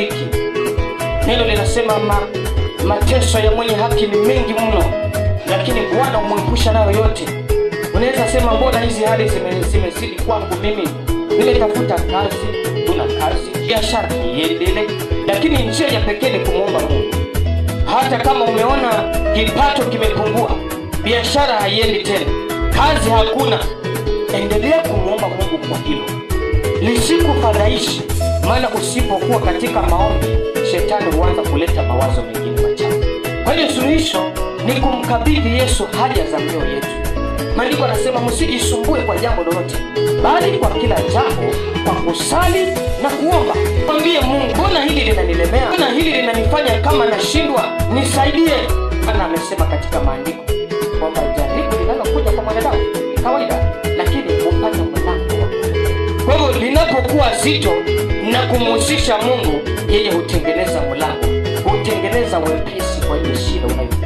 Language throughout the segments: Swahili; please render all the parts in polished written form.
dhiki. Neno linasema mateso ya mwenye haki ni mengi mno, lakini Bwana humwepusha nayo yote. Unaweza sema mbona hizi hali zimezidi kwangu mimi? Nimetafuta kazi, tuna kazi, biashara iendelee, lakini njia ya pekee ni kumuomba Mungu. Hata kama umeona kipato kimepungua, biashara haiendi tena, kazi hakuna, endelea kumuomba Mungu kwa hilo. Lisikufadhaishe, maana usipokuwa katika maombi, shetani huanza kuleta mawazo mengine machafu. Kwa hiyo suluhisho ni kumkabidhi Yesu haja za mioyo yetu. Maandiko yanasema msijisumbue kwa jambo lolote, bali kwa kila jambo kwa kusali na kuomba. Mwambie Mungu, mbona hili linanilemea? Mbona hili linanifanya kama nashindwa? Nisaidie. Bwana amesema katika maandiko kwamba jaribu linalokuja kwa mwanadamu ni kawaida, lakini hupata mlango wa kutoka. Kwa hivyo linapokuwa zito na kumhusisha Mungu, yeye hutengeneza mlango, hutengeneza wepesi kwa ile shida unayopitia.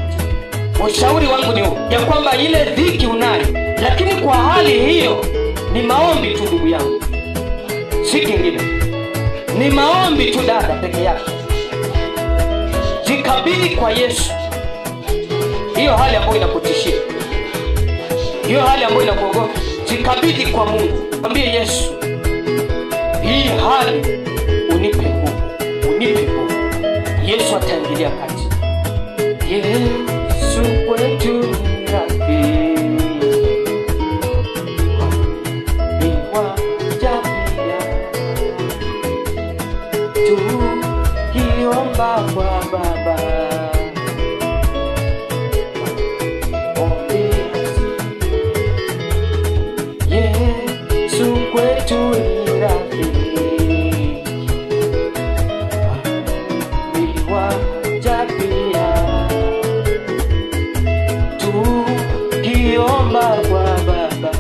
Ushauri wangu ni huu, ya kwamba ile dhiki unayo, lakini kwa hali hiyo ni maombi tu ndugu yangu, si kingine. Ni maombi tu dada peke yake. Jikabidhi kwa Yesu. Hiyo hali ambayo inakutishia, hiyo hali ambayo inakuogopa, jikabidhi kwa Mungu. Mwambie Yesu, hii hali unipe nguvu, unipe nguvu. Yesu ataingilia kati. Yesu kwetu ni rafiki, ni wa ajabu, tukiomba kwa Baba. Yesu kwetu ni rafiki, ni wa ajabu, tukiomba kwa Baba.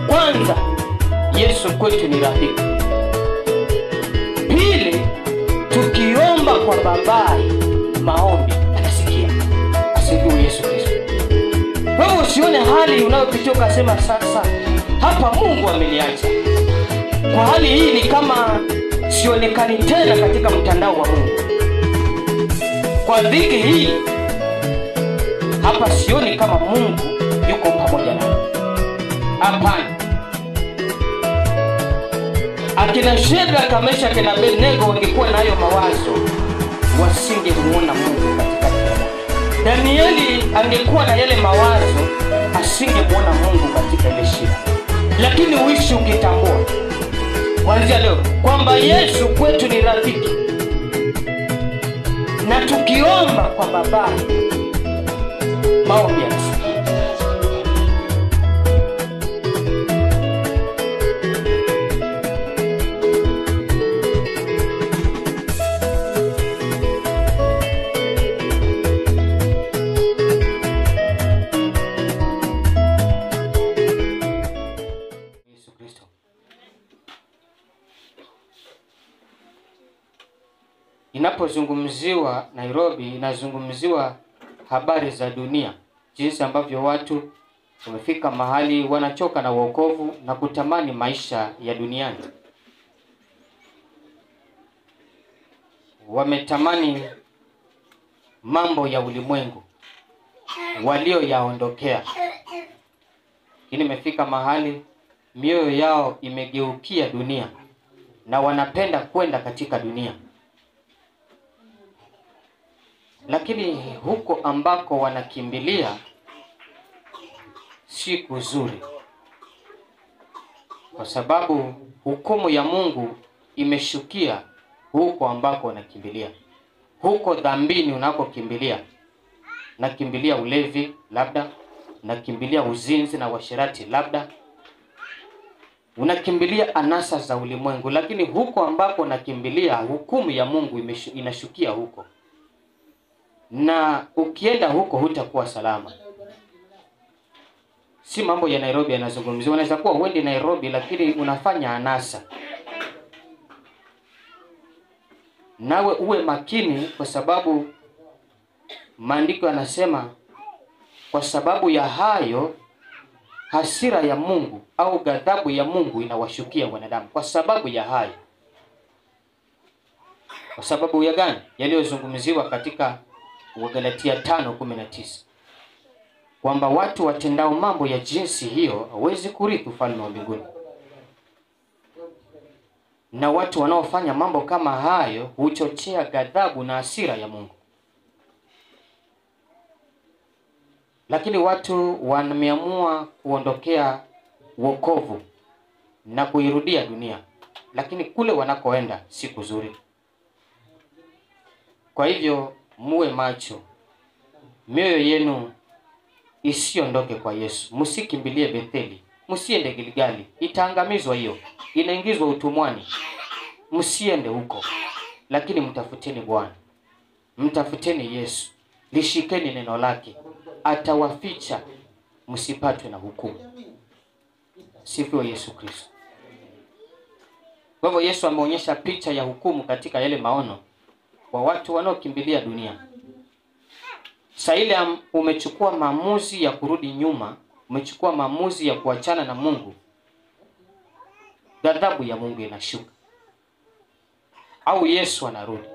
Kwanza, Yesu kwetu ni rafiki. Pili, tukiomba kwa Baba, maombi anasikia. Asifiwe Yesu Kristo. Wewe usione hali unayopitia ukasema sasa hapa Mungu ameniacha. Kwa hali hii ni kama sionekani tena katika mtandao wa Mungu. Kwa dhiki hii hapa sioni kama Mungu yuko pamoja nami. Hapana. Akina Shadraka, Meshaki na Abednego wangekuwa na hayo mawazo, wasingemuona Mungu katikati ya moto. Danieli angekuwa na yale mawazo, asingemuona Mungu katika ile shida. Lakini uishi ukitambua kuanzia leo kwamba Yesu kwetu ni rafiki, na tukiomba kwa Baba, maombi yanasikia. Yesu Kristo. Inapozungumziwa Nairobi, inazungumziwa habari za dunia, jinsi ambavyo watu wamefika mahali wanachoka na wokovu na kutamani maisha ya duniani. Wametamani mambo ya ulimwengu walioyaondokea. Lakini imefika mahali mioyo yao imegeukia dunia na wanapenda kwenda katika dunia. Lakini huko ambako wanakimbilia si kuzuri, kwa sababu hukumu ya Mungu imeshukia huko ambako wanakimbilia. Huko dhambini unakokimbilia, nakimbilia ulevi labda, nakimbilia uzinzi na uasherati labda, unakimbilia anasa za ulimwengu. Lakini huko ambako unakimbilia, hukumu ya Mungu inashukia huko, na ukienda huko hutakuwa salama. Si mambo ya Nairobi yanazungumziwa. Unaweza kuwa huendi Nairobi lakini unafanya anasa. Nawe uwe makini, kwa sababu maandiko yanasema kwa sababu ya hayo Hasira ya Mungu au ghadhabu ya Mungu inawashukia wanadamu kwa sababu ya hayo. Kwa sababu ya gani? Yaliyozungumziwa katika Wagalatia 5:19, kwamba watu watendao mambo ya jinsi hiyo hawezi kurithi ufalme wa mbinguni. Na watu wanaofanya mambo kama hayo huchochea ghadhabu na hasira ya Mungu. Lakini watu wameamua kuondokea wokovu na kuirudia dunia, lakini kule wanakoenda si kuzuri. Kwa hivyo muwe macho, mioyo yenu isiondoke kwa Yesu. Msikimbilie Betheli, msiende Gilgali, itaangamizwa hiyo, inaingizwa utumwani. Msiende huko, lakini mtafuteni Bwana, mtafuteni Yesu, lishikeni neno lake, atawaficha msipatwe na hukumu. Sifiwe Yesu Kristo. Kwa hivyo Yesu ameonyesha picha ya hukumu katika yale maono kwa watu wanaokimbilia dunia. Saa ile umechukua maamuzi ya kurudi nyuma, umechukua maamuzi ya kuachana na Mungu, ghadhabu ya Mungu inashuka. Au Yesu anarudi,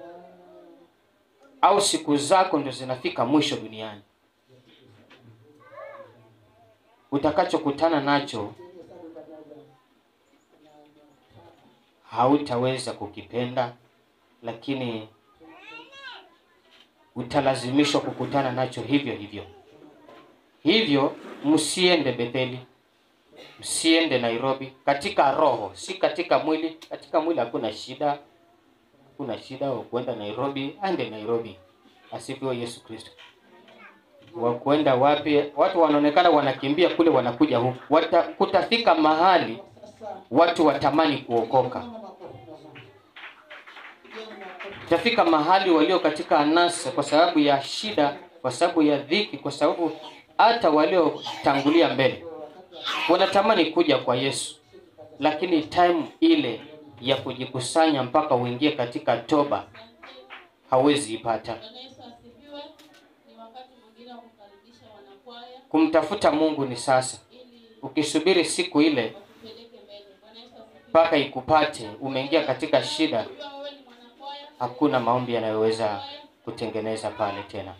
au siku zako ndio zinafika mwisho duniani. Utakachokutana nacho hautaweza kukipenda, lakini utalazimishwa kukutana nacho hivyo hivyo. Hivyo msiende Betheli, msiende Nairobi katika roho, si katika mwili. Katika mwili hakuna shida, hakuna shida wa kwenda Nairobi, ande Nairobi. Asifiwe Yesu Kristo. Wa kwenda wapi? Watu wanaonekana wanakimbia kule, wanakuja huku. Kutafika mahali watu watamani kuokoka. Tafika mahali walio katika anasa kwa sababu ya shida, kwa sababu ya dhiki, kwa sababu hata waliotangulia mbele wanatamani kuja kwa Yesu, lakini time ile ya kujikusanya mpaka uingie katika toba hawezi ipata. Kumtafuta Mungu ni sasa. Ukisubiri siku ile mpaka ikupate, umeingia katika shida, hakuna maombi yanayoweza kutengeneza pale tena.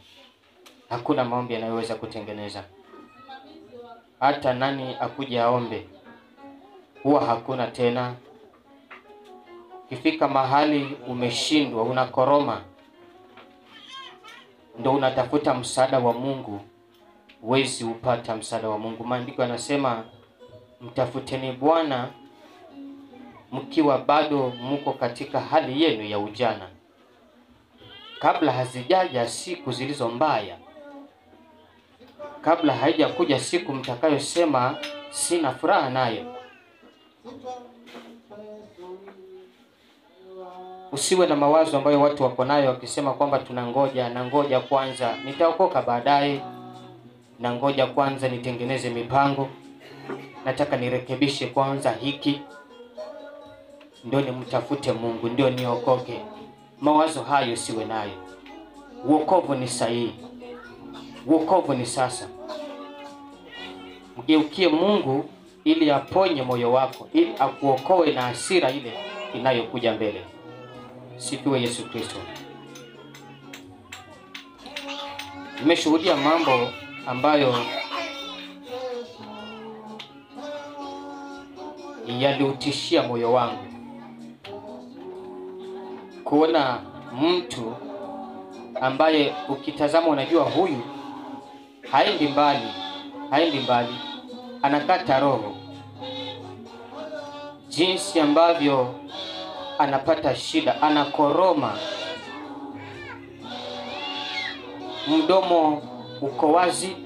Hakuna maombi yanayoweza kutengeneza. Hata nani akuja aombe, huwa hakuna tena. Ukifika mahali umeshindwa, unakoroma, ndio unatafuta msaada wa Mungu, huwezi upata msaada wa Mungu. Maandiko yanasema mtafuteni Bwana mkiwa bado mko katika hali yenu ya ujana, kabla hazijaja siku zilizo mbaya, kabla haijakuja siku mtakayosema sina furaha nayo. Usiwe na mawazo ambayo watu wako nayo wakisema kwamba tunangoja, nangoja kwanza nitaokoka baadaye, nangoja kwanza nitengeneze mipango, nataka nirekebishe kwanza hiki ndio nimtafute Mungu, ndio niokoke. Mawazo hayo siwe nayo. Wokovu ni sahihi. Wokovu ni sasa. Mgeukie Mungu ili aponye moyo wako, ili akuokoe na hasira ile inayokuja mbele. Sifiwe Yesu Kristo. Nimeshuhudia mambo ambayo yaliutishia moyo wangu. Kuona mtu ambaye ukitazama unajua huyu haendi mbali, haendi mbali, anakata roho. Jinsi ambavyo anapata shida, anakoroma, mdomo uko wazi,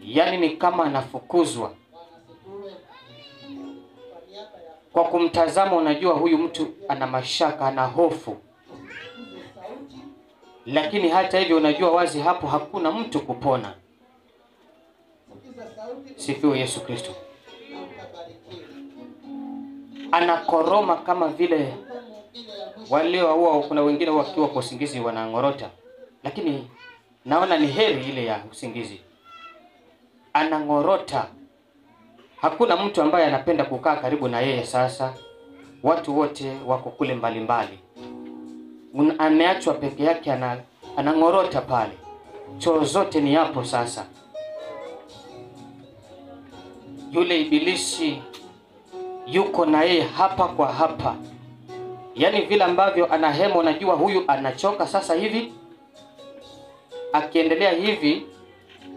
yani ni kama anafukuzwa. Kwa kumtazama unajua huyu mtu ana mashaka, ana hofu. Lakini hata hivyo unajua wazi hapo hakuna mtu kupona. Sifiwe Yesu Kristo. Anakoroma kama vile walio huwa kuna wengine wakiwa kwa usingizi wanangorota, lakini naona ni heri ile ya usingizi. Anang'orota. Hakuna mtu ambaye anapenda kukaa karibu na yeye sasa. Watu wote wako kule mbalimbali. Ameachwa peke yake, anang'orota pale. Choo zote ni hapo sasa. Yule ibilisi yuko na yeye hapa kwa hapa. Yaani vile ambavyo anahema, unajua huyu anachoka sasa hivi. Akiendelea hivi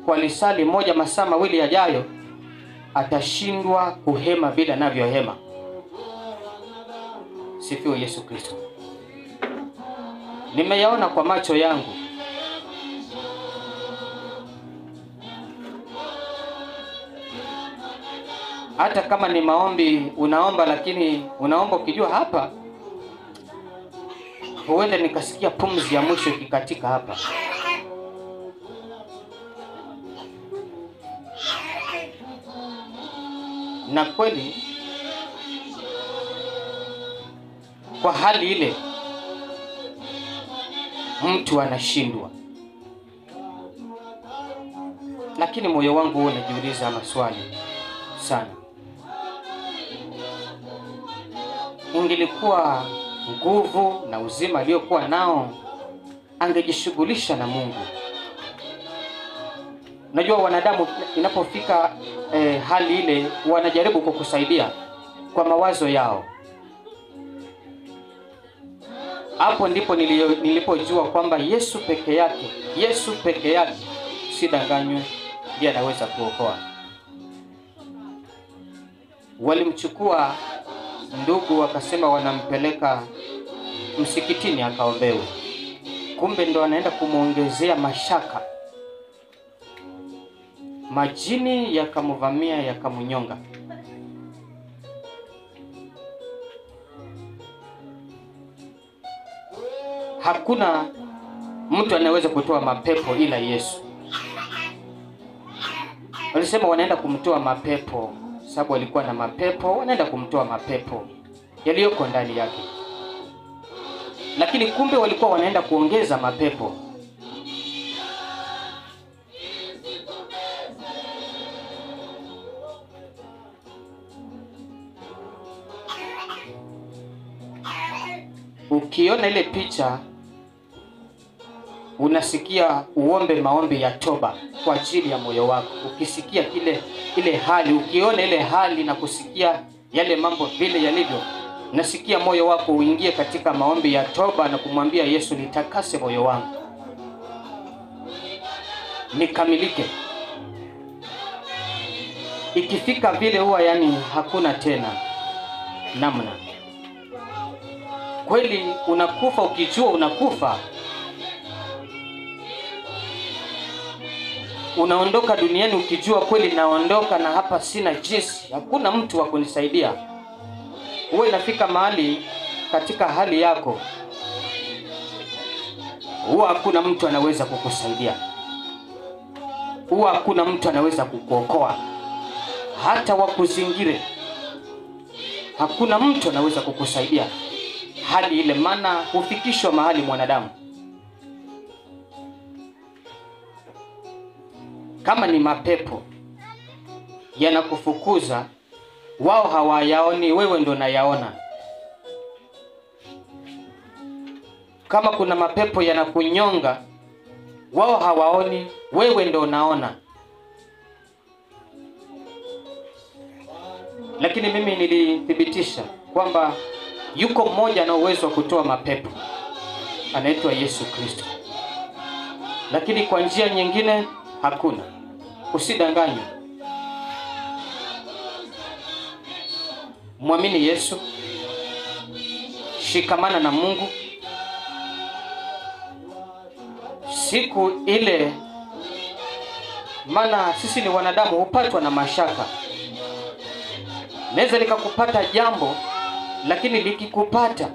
kwa lisali moja masaa mawili yajayo, atashindwa kuhema vile anavyohema. Sifiwe Yesu Kristo. Nimeyaona kwa macho yangu. Hata kama ni maombi unaomba, lakini unaomba ukijua hapa huenda nikasikia pumzi ya mwisho ikikatika hapa. Na kweli kwa hali ile mtu anashindwa. Lakini moyo wangu huwa unajiuliza maswali sana. Ingelikuwa nguvu na uzima aliyokuwa nao, angejishughulisha na Mungu. Unajua wanadamu inapofika hali ile wanajaribu kukusaidia kwa mawazo yao. Hapo ndipo nilipojua kwamba Yesu peke yake, Yesu peke yake, sidanganywe, ndiye anaweza kuokoa. Walimchukua ndugu wakasema wanampeleka msikitini akaombewe. Kumbe ndo anaenda kumuongezea mashaka. Majini yakamuvamia yakamunyonga. Hakuna mtu anaweza kutoa mapepo ila Yesu. Walisema wanaenda kumtoa mapepo, sababu walikuwa na mapepo, wanaenda kumtoa mapepo yaliyoko ndani yake. Lakini kumbe walikuwa wanaenda kuongeza mapepo. Ukiona ile picha unasikia uombe maombi ya toba kwa ajili ya moyo wako. Ukisikia ile hali, ukiona ile hali na kusikia yale mambo vile yalivyo, nasikia moyo wako uingie katika maombi ya toba na kumwambia Yesu, nitakase moyo wangu, nikamilike. Ikifika vile huwa yani hakuna tena namna. Kweli unakufa ukijua unakufa. Unaondoka duniani ukijua kweli naondoka na hapa sina jinsi, hakuna mtu wa kunisaidia. Huwa inafika mahali katika hali yako huwa hakuna mtu anaweza kukusaidia. Huwa hakuna mtu anaweza kukuokoa. Hata wakuzingire, hakuna mtu anaweza kukusaidia hali ile, maana hufikishwa mahali mwanadamu. Kama ni mapepo yanakufukuza, wao hawayaoni, wewe ndo unayaona. Kama kuna mapepo yanakunyonga, wao hawaoni, wewe ndo unaona. Lakini mimi nilithibitisha kwamba yuko mmoja ana uwezo wa kutoa mapepo, anaitwa Yesu Kristo. Lakini kwa njia nyingine hakuna. Usidanganywe. Muamini Yesu, shikamana na Mungu. Siku ile, maana sisi ni wanadamu, hupatwa na mashaka. Naweza likakupata jambo, lakini likikupata,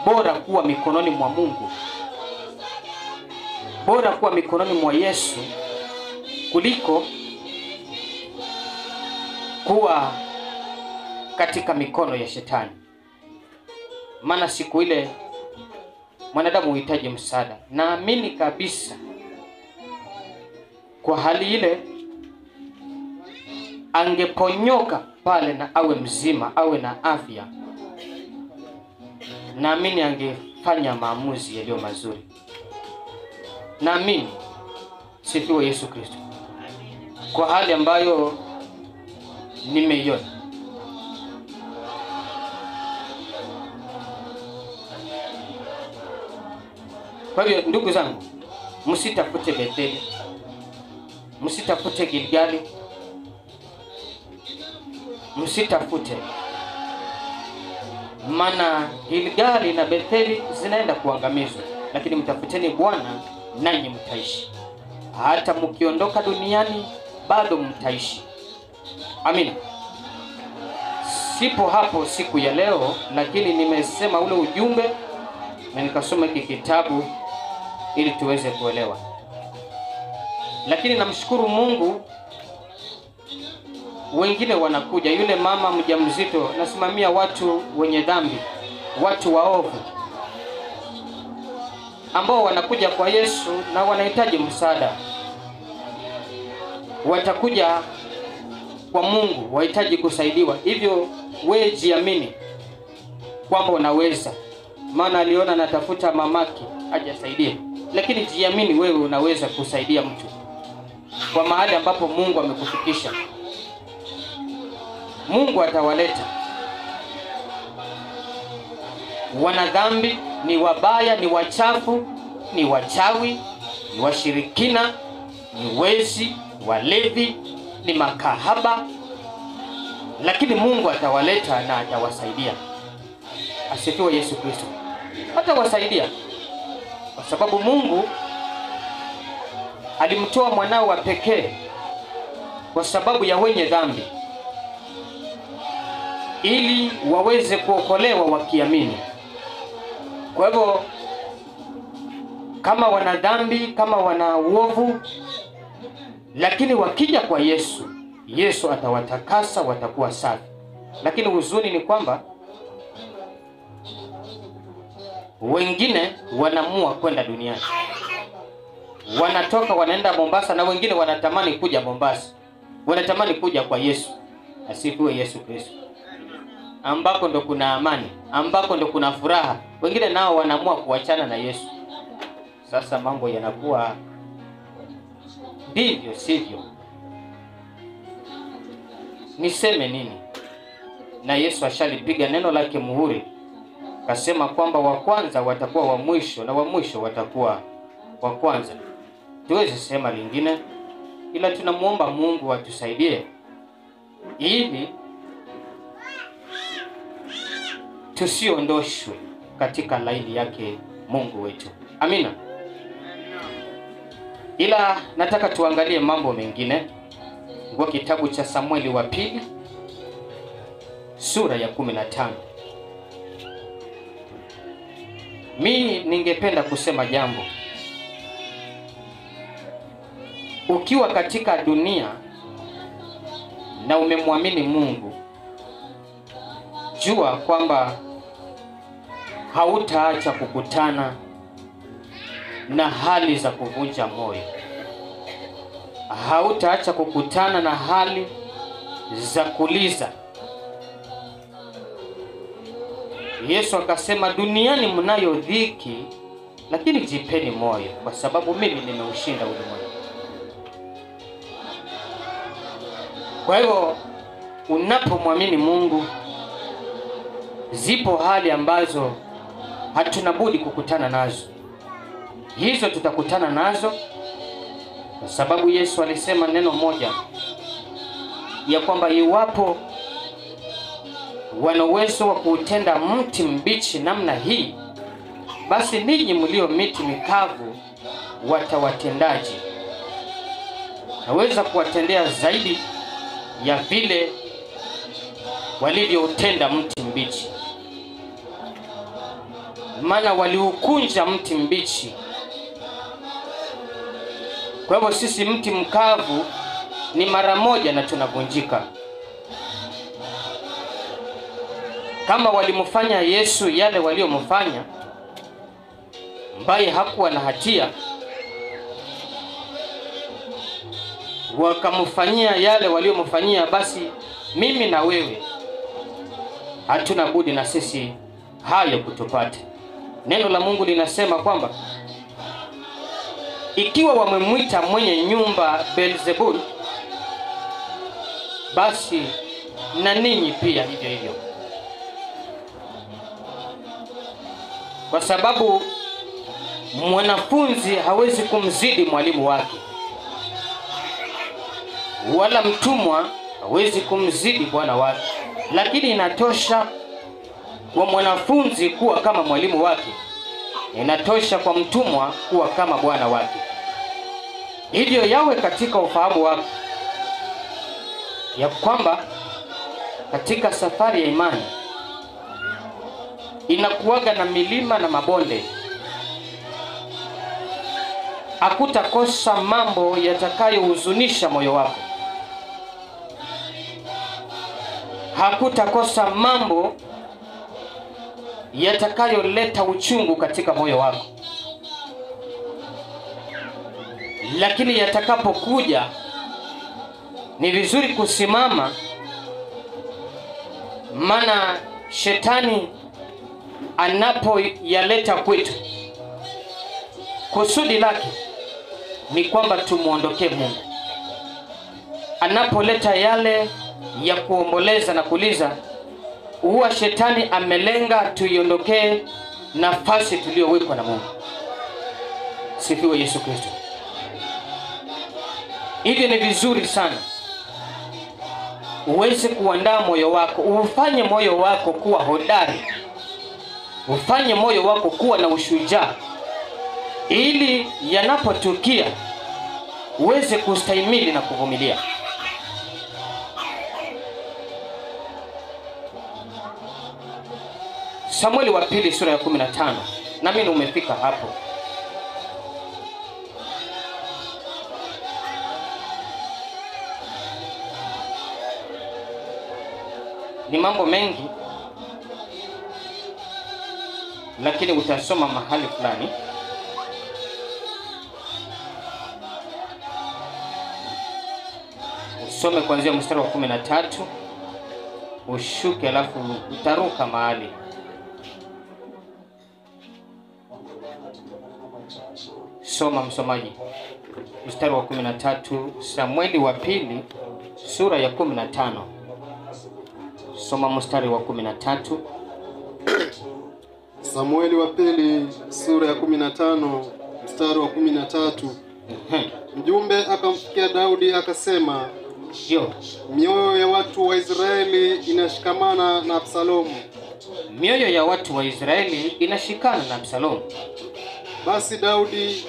bora kuwa mikononi mwa Mungu, bora kuwa mikononi mwa Yesu kuliko kuwa katika mikono ya shetani. Maana siku ile mwanadamu huhitaji msaada. Naamini kabisa kwa hali ile angeponyoka pale na awe mzima, awe na afya, naamini angefanya maamuzi yaliyo mazuri. Naamini, sifiwe Yesu Kristo, kwa hali ambayo nimeiona. Kwa hiyo ndugu zangu, msitafute Betheli, msitafute Gilgali, msitafute, maana Gilgali na Betheli zinaenda kuangamizwa, lakini mtafuteni Bwana nanyi mtaishi. Hata mkiondoka duniani bado mtaishi. Amina. Sipo hapo siku ya leo, lakini nimesema ule ujumbe na nikasoma hiki kitabu ili tuweze kuelewa. Lakini namshukuru Mungu, wengine wanakuja. Yule mama mjamzito, nasimamia watu wenye dhambi, watu waovu ambao wanakuja kwa Yesu na wanahitaji msaada. Watakuja kwa Mungu, wahitaji kusaidiwa. Hivyo wewe jiamini kwamba unaweza. Maana aliona natafuta mamake aje asaidie, lakini jiamini wewe unaweza kusaidia mtu kwa mahali ambapo Mungu amekufikisha. Mungu atawaleta. Wana dhambi, ni wabaya, ni wachafu, ni wachawi, ni washirikina, ni wezi, walevi, ni makahaba, lakini Mungu atawaleta na atawasaidia. Asifiwe Yesu Kristo. Atawasaidia kwa sababu Mungu alimtoa mwanao wa pekee kwa sababu ya wenye dhambi, ili waweze kuokolewa wakiamini. Kwa hivyo kama wana dhambi, kama wana uovu, lakini wakija kwa Yesu, Yesu atawatakasa, watakuwa safi. Lakini huzuni ni kwamba wengine wanaamua kwenda duniani, wanatoka wanaenda Mombasa, na wengine wanatamani kuja Mombasa, wanatamani kuja kwa Yesu. Asifiwe Yesu Kristo. Ambako ndo kuna amani, ambako ndo kuna furaha. Wengine nao wanaamua kuachana na Yesu. Sasa mambo yanakuwa ndivyo sivyo. Niseme nini? Na Yesu ashalipiga neno lake muhuri, kasema kwamba wa kwanza watakuwa wa mwisho na wa mwisho watakuwa wa kwanza. Tuweze sema lingine, ila tunamuomba Mungu atusaidie ili tusiondoshwe katika laini yake Mungu wetu. Amina. Ila nataka tuangalie mambo mengine kwa kitabu cha Samueli wa pili sura ya 15. Mimi ningependa kusema jambo. Ukiwa katika dunia na umemwamini Mungu, jua kwamba hautaacha kukutana na hali za kuvunja moyo. Hautaacha kukutana na hali za kuliza. Yesu akasema, duniani mnayo dhiki, lakini jipeni moyo, kwa sababu mimi nimeushinda ulimwengu. Kwa hiyo unapomwamini Mungu, zipo hali ambazo hatuna budi kukutana nazo. Hizo tutakutana nazo kwa sababu Yesu alisema neno moja, ya kwamba iwapo wana uwezo wa kuutenda mti mbichi namna hii, basi ninyi mlio miti mikavu watawatendaje? Naweza kuwatendea zaidi ya vile walivyoutenda mti mbichi. Maana waliukunja mti mbichi. Kwa hivyo sisi mti mkavu ni mara moja na tunavunjika. Kama walimfanya Yesu yale waliomfanya, ambaye hakuwa na hatia, wakamfanyia yale waliomfanyia, basi mimi na wewe hatuna budi na sisi hayo kutupata. Neno la Mungu linasema kwamba ikiwa wamemwita mwenye nyumba Beelzebul, basi na ninyi pia hivyo hivyo. Kwa sababu mwanafunzi hawezi kumzidi mwalimu wake, wala mtumwa hawezi kumzidi bwana wake. Lakini inatosha kwa mwanafunzi kuwa kama mwalimu wake, inatosha kwa mtumwa kuwa kama bwana wake. Hivyo yawe katika ufahamu wako ya kwamba katika safari ya imani inakuwaga na milima na mabonde. Hakutakosa mambo yatakayohuzunisha moyo wako. Hakutakosa mambo yatakayoleta uchungu katika moyo wako. Lakini yatakapokuja ni vizuri kusimama, maana shetani anapoyaleta kwetu, kusudi lake ni kwamba tumuondokee Mungu. Anapoleta yale ya kuomboleza na kuliza, huwa shetani amelenga tuiondokee nafasi tuliyowekwa na Mungu. Sifiwe Yesu Kristo. Hivyo ni vizuri sana uweze kuandaa moyo wako, ufanye moyo wako kuwa hodari, ufanye moyo wako kuwa na ushujaa, ili yanapotukia uweze kustahimili na kuvumilia. Samueli wa pili sura ya 15. Na mimi umefika hapo. Ni mambo mengi, lakini utasoma mahali fulani. Usome kuanzia mstari wa 13 ushuke, alafu utaruka mahali. Soma msomaji. Mstari wa 13, Samueli wa pili sura ya 15. Soma mstari wa 13. Samueli wa pili sura ya 15 mstari wa 13. Mjumbe akamfikia Daudi akasema, Yo, mioyo ya watu wa Israeli inashikamana na Absalomu. Mioyo ya watu wa Israeli inashikana na Absalomu. Basi Daudi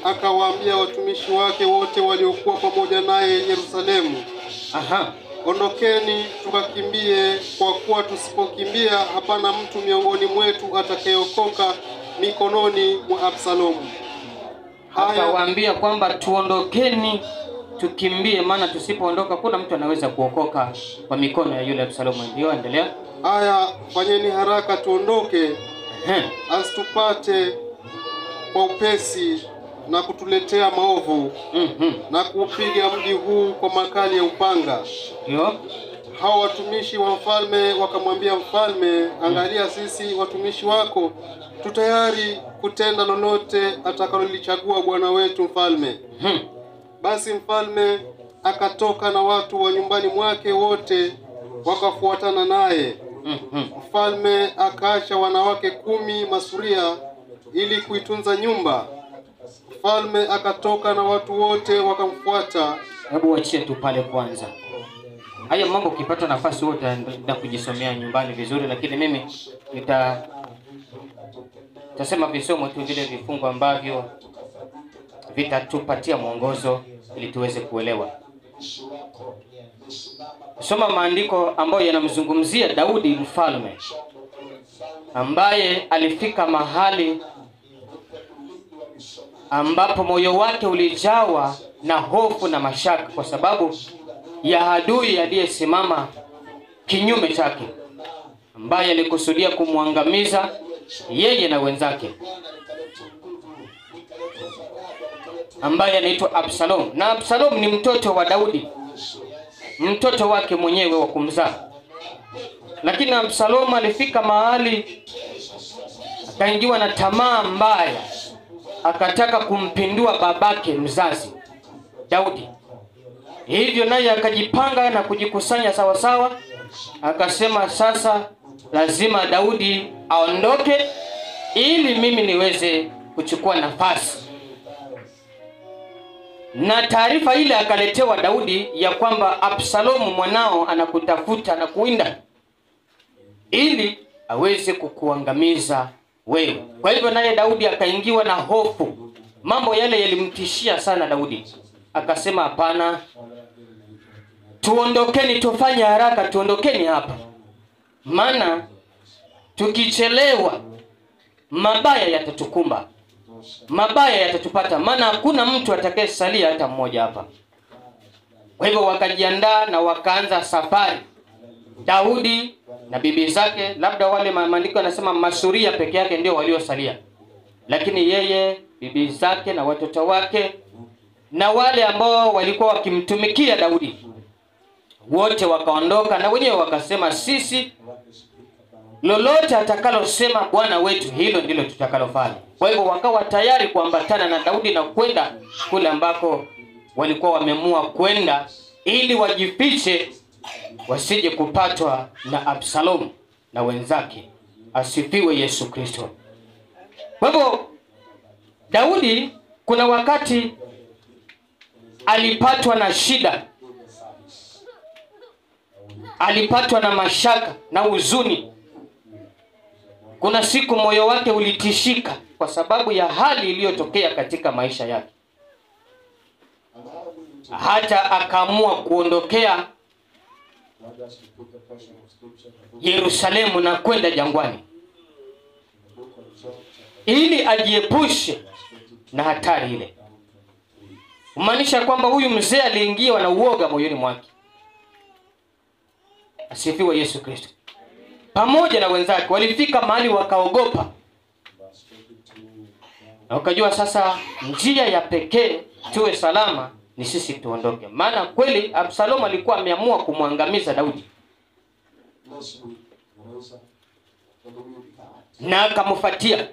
akawaambia watumishi wake wote waliokuwa pamoja naye Yerusalemu, aha, ondokeni tukakimbie, kwa kuwa tusipokimbia hapana mtu miongoni mwetu atakayeokoka mikononi mwa Absalomu. Akawaambia kwamba tuondokeni tukimbie, maana tusipoondoka kuna mtu anaweza kuokoka kwa mikono ya yule Absalomu. Ndio, endelea. Haya, fanyeni haraka tuondoke, asitupate kwa upesi na kutuletea maovu, na kuupiga mji huu kwa makali ya upanga. Ndio. Hao watumishi wa mfalme wakamwambia mfalme, angalia, sisi watumishi wako tutayari kutenda lolote atakalolichagua bwana wetu mfalme. Basi mfalme akatoka na watu wa nyumbani mwake wote wakafuatana naye. Mfalme akaacha wanawake 10 masuria ili kuitunza nyumba. Mfalme akatoka na watu wote wakamfuata. Hebu wachie tu pale kwanza. Haya mambo ukipata nafasi wewe utaenda kujisomea nyumbani vizuri, lakini mimi nitasema visomo tu vile vifungu ambavyo vitatupatia mwongozo ili tuweze kuelewa. Soma maandiko ambayo yanamzungumzia Daudi mfalme, ambaye alifika mahali ambapo moyo wake ulijawa na hofu na mashaka kwa sababu ya adui aliyesimama kinyume chake, ambaye alikusudia kumwangamiza yeye na wenzake. ambaye anaitwa Absalom. Na Absalom ni mtoto wa Daudi, mtoto wake mwenyewe wa kumzaa. Lakini Absalom alifika mahali akaingiwa na tamaa mbaya, akataka kumpindua babake mzazi Daudi. Hivyo naye akajipanga na kujikusanya sawasawa, akasema sasa lazima Daudi aondoke ili mimi niweze kuchukua nafasi. Na taarifa ile akaletewa Daudi ya kwamba Absalomu mwanao anakutafuta na kuwinda ili aweze kukuangamiza wewe. Kwa hivyo naye Daudi akaingiwa na hofu. Mambo yale yalimtishia sana Daudi. Akasema hapana, tuondokeni, tufanye haraka, tuondokeni hapa, maana tukichelewa mabaya yatatukumba, mabaya yatatupata, maana hakuna mtu atakayesalia hata mmoja hapa. Kwa hivyo wakajiandaa na wakaanza safari. Daudi na bibi zake, labda wale maandiko yanasema masuria peke yake ndio waliosalia, lakini yeye, bibi zake na watoto wake na wale ambao walikuwa wakimtumikia Daudi wote wakaondoka, na wenyewe wakasema sisi lolote atakalosema Bwana wetu hilo ndilo tutakalofanya. Kwa hivyo wakawa tayari kuambatana na Daudi na kwenda kule ambako walikuwa wameamua kwenda ili wajifiche wasije kupatwa na Absalom na wenzake. Asifiwe Yesu Kristo. Kwa hivyo Daudi kuna wakati alipatwa na shida, alipatwa na mashaka na huzuni. Kuna siku moyo wake ulitishika kwa sababu ya hali iliyotokea katika maisha yake, hata akaamua kuondokea Yerusalemu na kwenda jangwani ili ajiepushe na hatari ile. Kumaanisha kwamba huyu mzee aliingiwa na uoga moyoni mwake. Asifiwe Yesu Kristo. Pamoja na wenzake walifika mahali wakaogopa, na wakajua sasa njia ya pekee tuwe salama ni sisi tuondoke. Maana kweli Absalom alikuwa ameamua kumwangamiza Daudi na akamfuatia.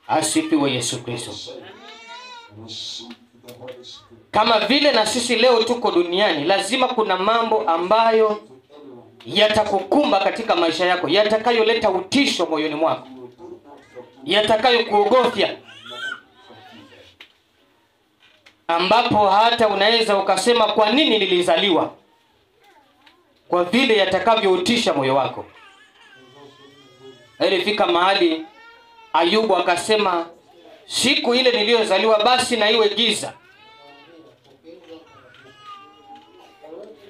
Asifiwe Yesu Kristo. Kama vile na sisi leo tuko duniani, lazima kuna mambo ambayo yatakukumba katika maisha yako, yatakayoleta utisho moyoni mwako, yatakayokuogofya, ambapo hata unaweza ukasema kwa nini nilizaliwa, kwa vile yatakavyoutisha moyo wako. Ilifika mahali Ayubu akasema siku ile niliyozaliwa basi na iwe giza.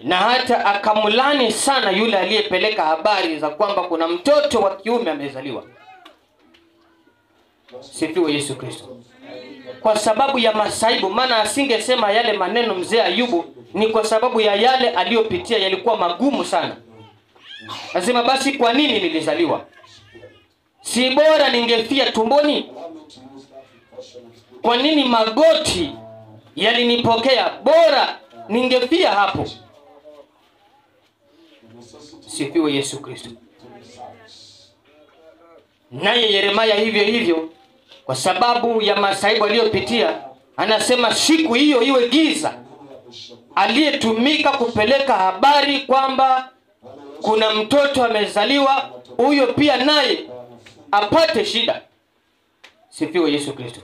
Na hata akamulani sana yule aliyepeleka habari za kwamba kuna mtoto wa kiume amezaliwa. Sifiwe Yesu Kristo. Kwa sababu ya masaibu, maana asingesema yale maneno mzee Ayubu, ni kwa sababu ya yale aliyopitia yalikuwa magumu sana. Nasema basi kwa nini nilizaliwa? Si bora ningefia tumboni? Kwa nini magoti yalinipokea? Bora ningefia hapo. Sifiwe Yesu Kristo. Naye Yeremia hivyo hivyo, kwa sababu ya masaibu aliyopitia, anasema siku hiyo iwe giza. Aliyetumika kupeleka habari kwamba kuna mtoto amezaliwa, huyo pia naye apate shida. Sifiwe Yesu Kristo.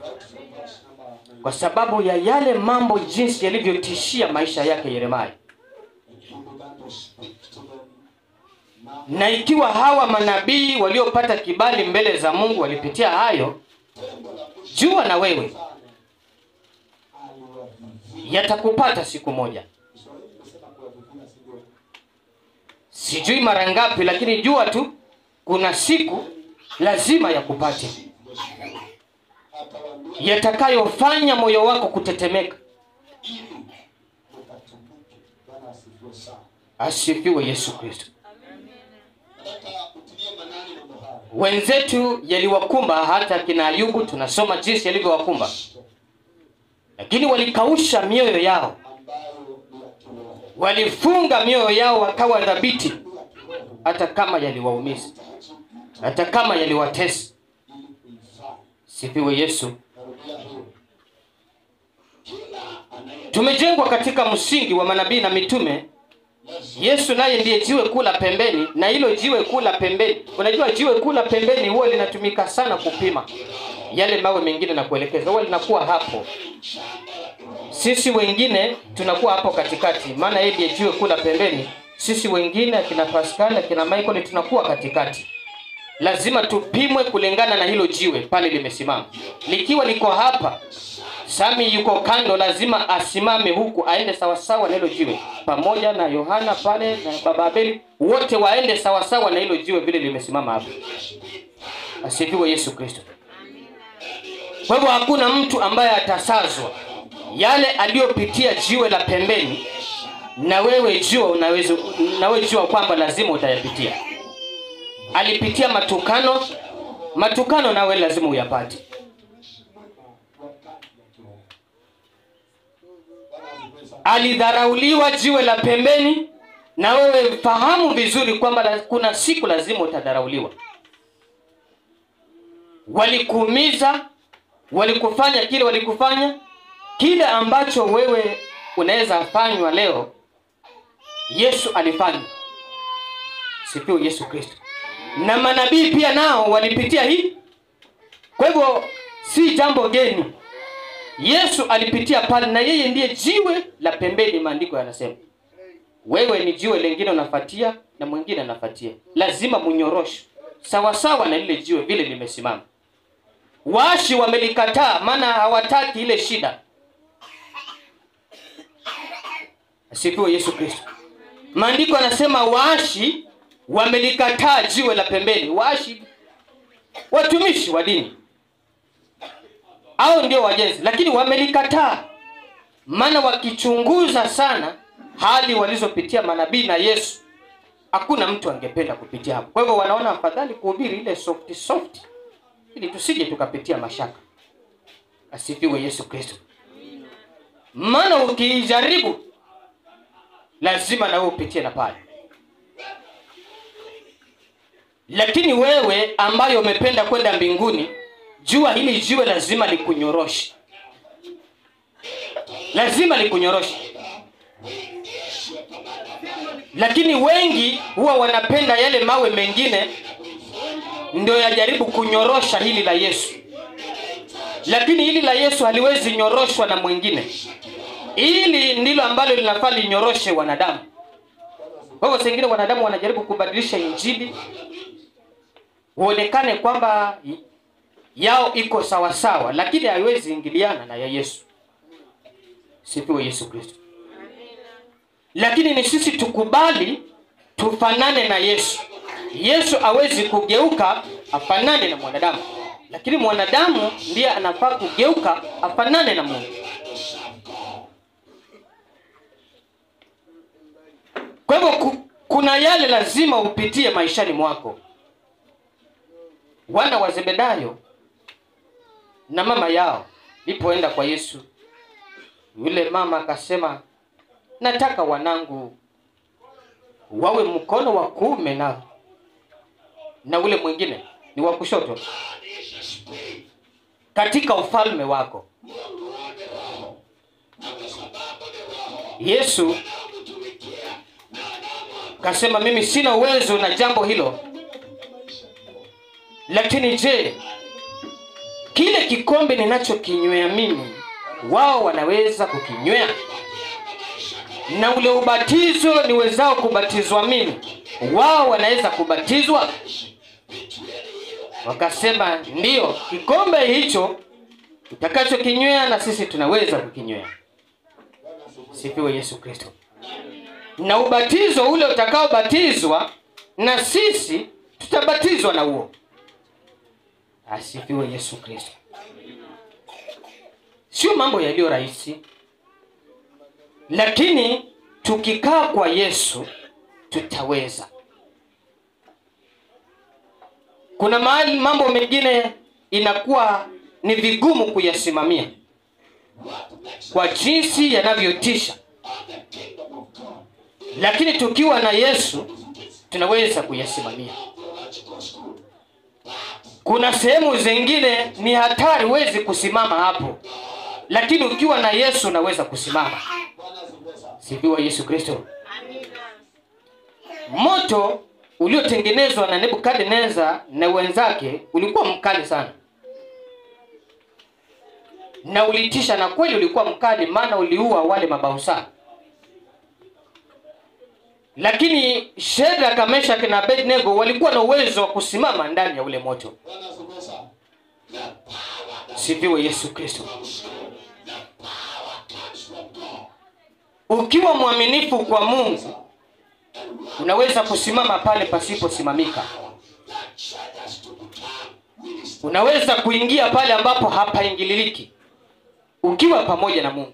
Kwa sababu ya yale mambo jinsi yalivyotishia maisha yake Yeremia. Na ikiwa hawa manabii waliopata kibali mbele za Mungu walipitia hayo, jua na wewe yatakupata siku moja. Sijui mara ngapi, lakini jua tu kuna siku lazima yakupate, yatakayofanya moyo wako kutetemeka. Asifiwe Yesu Kristo. Wenzetu yaliwakumba, hata kina Ayubu tunasoma jinsi yalivyowakumba, lakini walikausha mioyo yao, walifunga mioyo yao, wakawa thabiti, hata kama yaliwaumiza, hata kama yaliwatesa. Sifiwe Yesu. Tumejengwa katika msingi wa manabii na mitume. Yesu naye ndiye jiwe kuu la pembeni, na hilo jiwe kuu la pembeni, unajua jiwe kuu la pembeni huwa linatumika sana kupima yale mawe mengine na kuelekeza, huwa linakuwa hapo. Sisi wengine tunakuwa hapo katikati, maana yeye ndiye jiwe kuu la pembeni. Sisi wengine akina Pascal, akina Michael tunakuwa katikati. Lazima tupimwe kulingana na hilo jiwe pale limesimama. Likiwa liko hapa, Sami yuko kando, lazima asimame huku aende sawasawa na hilo jiwe, pamoja na Yohana pale na Baba Abeli, wote waende sawasawa na hilo jiwe vile limesimama hapo. Asifiwe Yesu Kristo. Kwa hivyo hakuna mtu ambaye atasazwa yale aliyopitia jiwe la pembeni, na wewe jua unaweza, na wewe jua kwamba lazima utayapitia. Alipitia matukano, matukano nawe lazima uyapate. Alidharauliwa jiwe la pembeni, na wewe fahamu vizuri kwamba kuna siku lazima utadharauliwa. Walikuumiza, walikufanya kile walikufanya, kile ambacho wewe unaweza fanywa leo, Yesu alifanya. Sifiwe Yesu Kristo. Na manabii pia nao walipitia hii. Kwa hivyo si jambo geni. Yesu alipitia pale, na yeye ndiye jiwe la pembeni, maandiko yanasema. Wewe ni jiwe lingine unafuatia na mwingine anafuatia. Lazima munyoroshe sawa sawa na lile jiwe vile limesimama. Waashi wamelikataa, maana hawataki ile shida. Asifiwe Yesu Kristo. Maandiko yanasema waashi wamelikataa jiwe la pembeni. Waashi, watumishi wa dini, hao ndio wajenzi, lakini wamelikataa. Maana wakichunguza sana hali walizopitia manabii na Yesu, hakuna mtu angependa kupitia hapo. Kwa hivyo wanaona afadhali kuhubiri ile soft soft, ili tusije tukapitia mashaka. Asifiwe Yesu Kristo. Maana ukijaribu lazima na wewe upitie na pale. Lakini wewe ambaye umependa kwenda mbinguni, jua hili jiwe lazima likunyoroshe. Lazima likunyoroshe. Lakini wengi huwa wanapenda yale mawe mengine ndio yajaribu kunyorosha hili la Yesu. Lakini hili la Yesu haliwezi nyoroshwa na mwingine. Hili ndilo ambalo linafaa linyoroshe wanadamu. Kwa hivyo sengine wanadamu wanajaribu kubadilisha injili uonekane kwamba yao iko sawa sawa, lakini haiwezi ingiliana na ya Yesu. Sifiwe Yesu Kristo. Lakini ni sisi tukubali tufanane na Yesu. Yesu hawezi kugeuka afanane na mwanadamu, lakini mwanadamu ndiye anafaa kugeuka afanane na Mungu. Kwa hivyo kuna yale lazima upitie maishani mwako. Wana wa Zebedayo na mama yao lipoenda kwa Yesu, yule mama akasema, nataka wanangu wawe mkono wa kuume na ule mwingine ni wa kushoto katika ufalme wako. Yesu kasema, mimi sina uwezo na jambo hilo, lakini je, kile kikombe ninachokinywea mimi, wao wanaweza kukinywea? Na ule ubatizo niwezao kubatizwa mimi, wao wanaweza kubatizwa? Wakasema ndio, kikombe hicho utakachokinywea na sisi tunaweza kukinywea. Sifiwe Yesu Kristo. Na ubatizo ule utakaobatizwa na sisi tutabatizwa na huo. Asifiwe Yesu Kristo. Sio mambo yaliyo rahisi, lakini tukikaa kwa Yesu tutaweza. Kuna mahali mambo mengine inakuwa ni vigumu kuyasimamia kwa jinsi yanavyotisha, lakini tukiwa na Yesu tunaweza kuyasimamia. Kuna sehemu zingine ni hatari, huwezi kusimama hapo, lakini ukiwa na Yesu unaweza kusimama. Sifiwe Yesu Kristo. Moto uliotengenezwa na Nebukadneza na wenzake ulikuwa mkali sana na ulitisha, na kweli ulikuwa mkali, maana uliua wale mabausa. Lakini Shadraka, Meshaki na Abednego walikuwa na uwezo wa kusimama ndani ya ule moto. Sifiwe Yesu Kristo. Ukiwa mwaminifu kwa Mungu unaweza kusimama pale pasiposimamika. Unaweza kuingia pale ambapo hapaingililiki ukiwa pamoja na Mungu.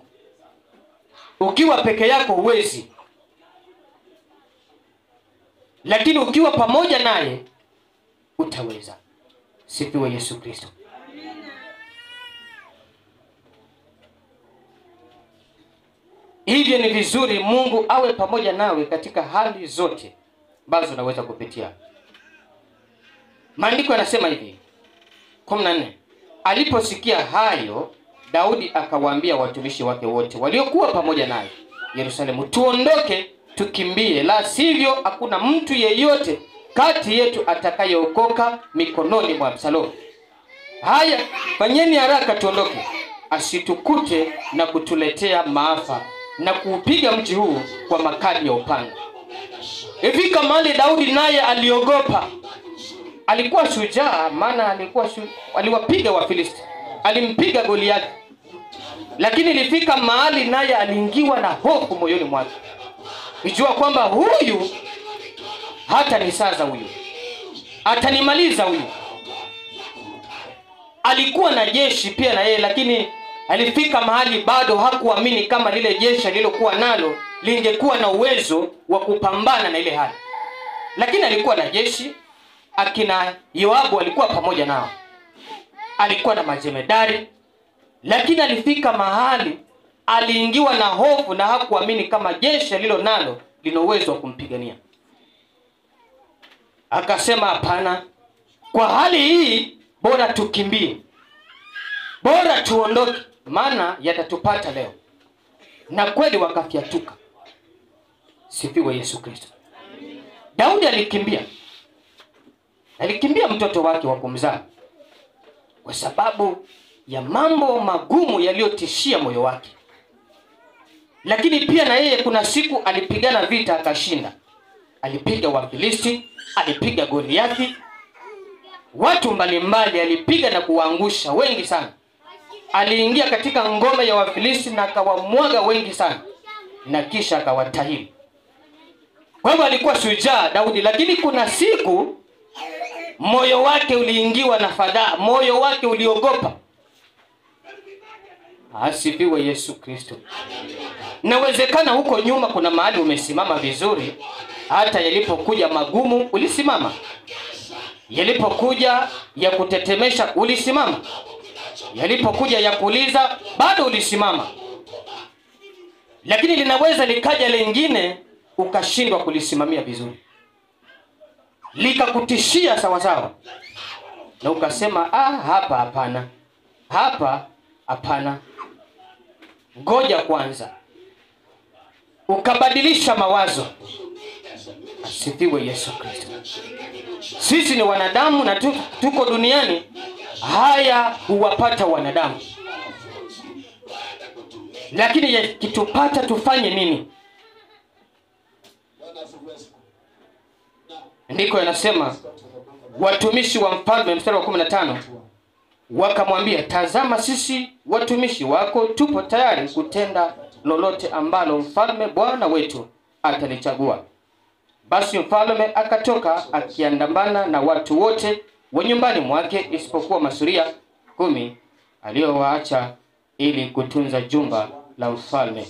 Ukiwa peke yako huwezi, lakini ukiwa pamoja naye utaweza. Sifiwe Yesu Kristo. Hivyo ni vizuri Mungu awe pamoja nawe katika hali zote ambazo unaweza kupitia. Maandiko yanasema hivi 14: aliposikia hayo, Daudi akawaambia watumishi wake wote waliokuwa pamoja naye Yerusalemu, tuondoke tukimbie, la sivyo hakuna mtu yeyote kati yetu atakayeokoka mikononi mwa Absalomu. Haya, fanyeni haraka tuondoke, asitukute na kutuletea maafa na kuupiga mji huu kwa makali ya upanga. Ifika mahali Daudi naye aliogopa. Alikuwa shujaa, maana aliwapiga Wafilisti, alimpiga Goliathi. Lakini ilifika mahali naye aliingiwa na hofu moyoni mwake, ijua kwamba huyu hata nisaza, huyu atanimaliza huyu. Alikuwa na jeshi pia na yeye, lakini alifika mahali bado hakuamini kama lile jeshi alilokuwa nalo lingekuwa na uwezo wa kupambana na ile hali. Lakini alikuwa na jeshi, akina Yoabu alikuwa pamoja nao, alikuwa na majemedari. Lakini alifika mahali aliingiwa na hofu na hakuamini kama jeshi alilo nalo lina uwezo wa kumpigania. Akasema hapana, kwa hali hii bora tukimbie, bora tuondoke, maana yatatupata leo. Na kweli wakafyatuka. Sifiwe Yesu Kristo. Daudi alikimbia. Alikimbia mtoto wake wa kumzaa kwa sababu ya mambo magumu yaliyotishia moyo wake. Lakini pia na yeye kuna siku alipigana vita akashinda. Alipiga Wafilisti, alipiga Goliathi, watu mbalimbali alipiga na kuwaangusha wengi sana. Aliingia katika ngome ya Wafilisti na akawamwaga wengi sana, na kisha akawatahiri. Kwa hivyo alikuwa shujaa Daudi, lakini kuna siku moyo wake uliingiwa na fadhaa, moyo wake uliogopa. Asifiwe Yesu Kristo. Nawezekana huko nyuma kuna mahali umesimama vizuri, hata yalipokuja magumu ulisimama, yalipokuja ya kutetemesha ulisimama, yalipokuja ya kuuliza bado ulisimama. Lakini linaweza likaja lingine ukashindwa kulisimamia vizuri, likakutishia sawasawa, na ukasema hapa hapana, hapa hapana, ngoja kwanza. Ukabadilisha mawazo. Asifiwe Yesu Kristo. Sisi ni wanadamu na tuko duniani, haya huwapata wanadamu. Lakini yakitupata tufanye nini? Ndiko yanasema watumishi wa mfalme, mstari wa 15, wakamwambia, tazama sisi watumishi wako tupo tayari kutenda lolote ambalo mfalme bwana wetu atalichagua. Basi mfalme akatoka akiandamana na watu wote wa nyumbani mwake, isipokuwa masuria 10 aliyowaacha ili kutunza jumba la mfalme.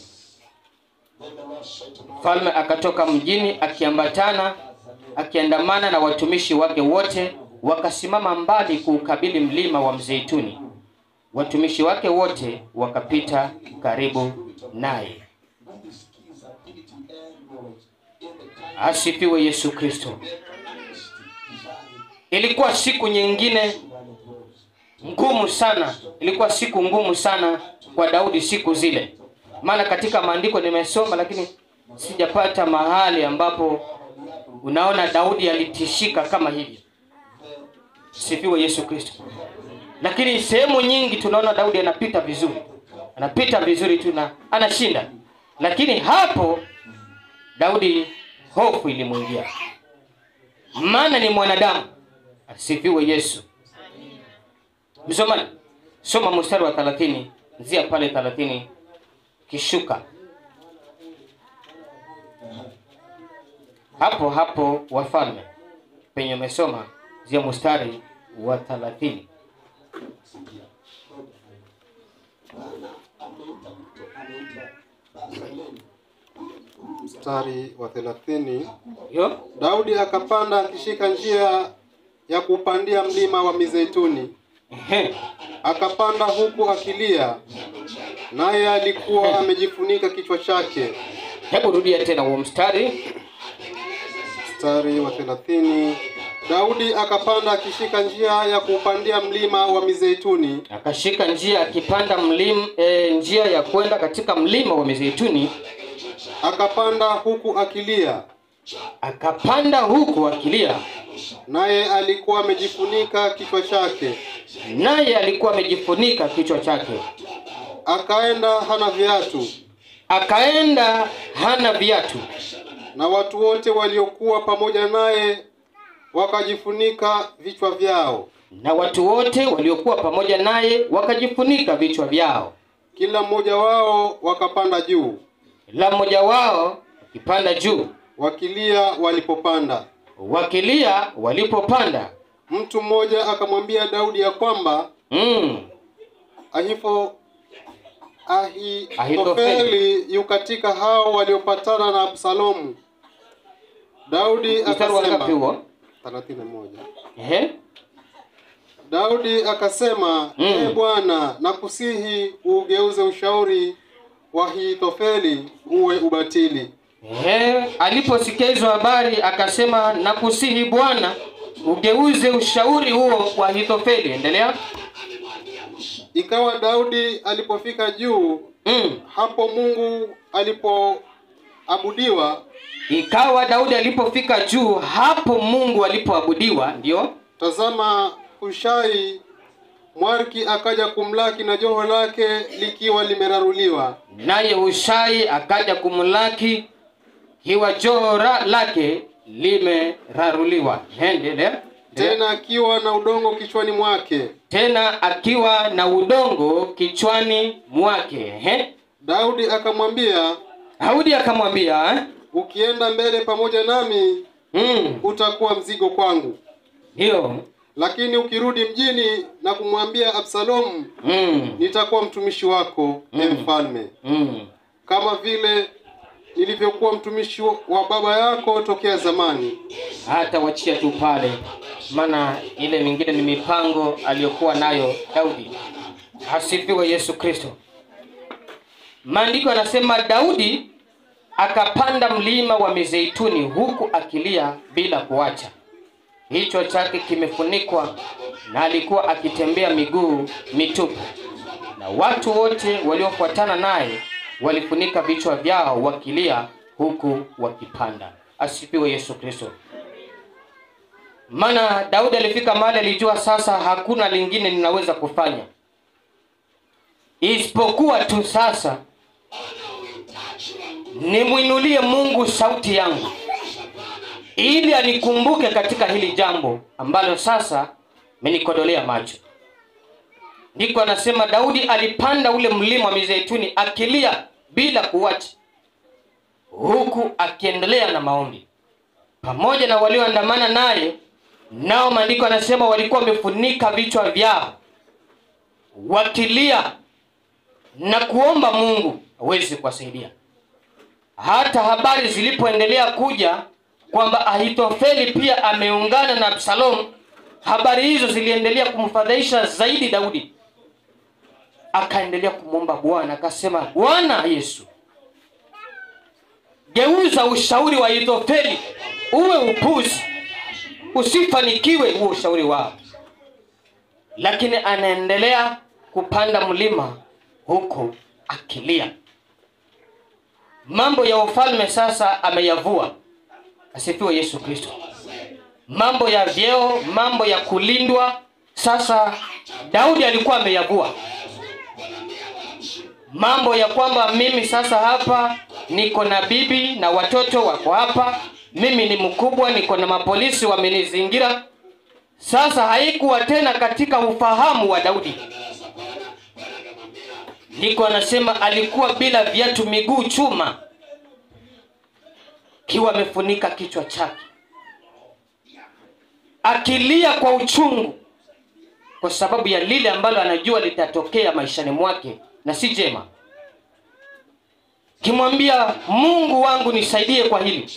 Mfalme akatoka mjini akiandamana na watumishi wake wote wakasimama mbali kuukabili mlima wa Mzeituni. Watumishi wake wote wakapita karibu naye. Asifiwe Yesu Kristo. Ilikuwa siku nyingine ngumu sana. Ilikuwa siku ngumu sana kwa Daudi siku zile. Maana katika maandiko nimesoma, lakini sijapata mahali ambapo unaona Daudi alitishika kama hivi. Sifiwe Yesu Kristo. Lakini sehemu nyingi tunaona Daudi anapita vizuri. Anapita vizuri tu na anashinda. Lakini hapo Daudi hofu ilimuingia. Maana ni mwanadamu. Asifiwe Yesu. Msomaji, soma mstari wa 30, nzia pale 30 kishuka. Hapo hapo Wafalme penye umesoma, nzia mstari wa 30. Mstari wa 30. Yo? Daudi akapanda akishika njia ya kupandia mlima wa Mizeituni. Akapanda huku akilia, naye alikuwa amejifunika kichwa chake. Hebu rudia tena huo mstari. Mstari wa 30. Daudi akapanda akishika njia ya kupandia mlima wa Mizeituni. Akashika njia akipanda mlima, njia ya kwenda katika mlima wa Mizeituni. Akapanda huku akilia. Akapanda huku akilia. Naye alikuwa amejifunika kichwa chake. Naye alikuwa amejifunika kichwa chake. Akaenda hana viatu. Akaenda hana viatu. Na watu wote waliokuwa pamoja naye wakajifunika vichwa vyao. Na watu wote waliokuwa pamoja naye wakajifunika vichwa vyao. Kila mmoja wao wakapanda juu. Kila mmoja wao akipanda juu. Wakilia walipopanda. Wakilia walipopanda. Mtu mmoja akamwambia Daudi ya kwamba Ahithofeli yu katika hao waliopatana na Absalomu. Daudi akasema 31. Daudi akasema, "Ee Bwana, nakusihi ugeuze ushauri wa Ahithofeli uwe ubatili." Aliposikia hizo habari akasema, nakusihi Bwana ugeuze ushauri huo wa Ahithofeli. Endelea. Ikawa Daudi alipofika juu, hapo Mungu alipoabudiwa. Ikawa Daudi alipofika juu, hapo Mungu alipoabudiwa, ndio. Tazama, Hushai Mwariki akaja kumlaki na joho lake likiwa limeraruliwa. Naye Hushai akaja kumlaki kiwa joho lake limeraruliwa. Endelea. Tena akiwa na udongo kichwani mwake. Tena akiwa na udongo kichwani mwake. Daudi akamwambia, Daudi akamwambia, ukienda mbele pamoja nami, utakuwa mzigo kwangu. Ndio. Lakini ukirudi mjini na kumwambia Absalomu, nitakuwa mtumishi wako, mfalme. Kama vile nilivyokuwa mtumishi wa baba yako tokea zamani. Hata wachia tu pale, maana ile mingine ni mipango aliyokuwa nayo Daudi. Asifiwe Yesu Kristo. Maandiko yanasema Daudi akapanda mlima wa Mizeituni huku akilia bila kuacha. Kichwa chake kimefunikwa na alikuwa akitembea miguu mitupu. Na watu wote waliofuatana naye walifunika vichwa vyao wakilia huku wakipanda. Asifiwe Yesu Kristo. Maana Daudi alifika mahali alijua sasa hakuna lingine ninaweza kufanya isipokuwa tu sasa nimuinulie Mungu sauti yangu ili anikumbuke katika hili jambo ambalo sasa amenikodolea macho. Ndiko anasema Daudi alipanda ule mlima wa Mizeituni akilia bila kuacha, huku akiendelea na maombi pamoja na walioandamana naye. Nao maandiko anasema walikuwa wamefunika vichwa vyao wakilia na kuomba Mungu aweze kuwasaidia. Hata habari zilipoendelea kuja kwamba Ahithofeli pia ameungana na Absalom, Habari hizo ziliendelea kumfadhaisha zaidi Daudi. Akaendelea kumwomba Bwana, akasema, Bwana Yesu, geuza ushauri wa Ahithofeli uwe upuzi, usifanikiwe huo ushauri wao. Lakini anaendelea kupanda mlima huko akilia. Mambo ya ufalme sasa ameyavua. Asifiwe Yesu Kristo. Mambo ya vyeo, mambo ya kulindwa, sasa Daudi alikuwa ameyavua. Mambo ya kwamba mimi sasa hapa niko na bibi na watoto wako hapa, mimi ni mkubwa, niko na mapolisi wamenizingira. Sasa haikuwa tena katika ufahamu wa Daudi. Niko anasema alikuwa bila viatu, miguu chuma, kiwa amefunika kichwa chake, akilia kwa uchungu kwa sababu ya lile ambalo anajua litatokea maishani mwake na si jema. Kimwambia Mungu wangu nisaidie kwa hili.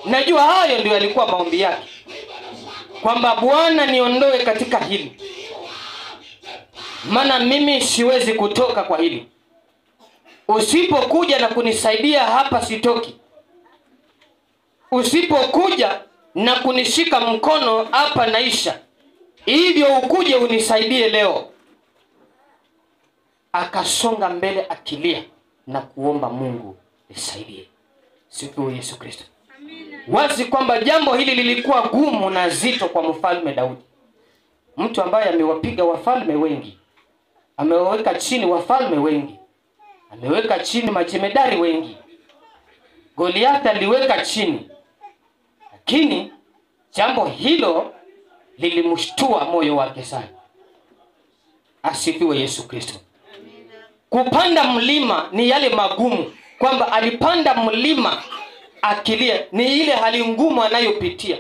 Najua hayo ndio yalikuwa maombi yake, kwamba Bwana niondoe katika hili, maana mimi siwezi kutoka kwa hili. Usipokuja na kunisaidia hapa sitoki. Usipokuja na kunishika mkono hapa naisha. Hivyo ukuje unisaidie leo. Akasonga mbele akilia na kuomba Mungu nisaidie. Sifu Yesu Kristo. Wazi kwamba jambo hili lilikuwa gumu na zito kwa mfalme Daudi. Mtu ambaye amewapiga wafalme wengi, ameweka chini wafalme wengi, ameweka chini majemedari wengi. Goliath aliweka chini. Lakini jambo hilo lilimshtua moyo wake sana. Asifiwe Yesu Kristo. Kupanda mlima ni yale magumu, kwamba alipanda mlima akilia, ni ile hali ngumu anayopitia.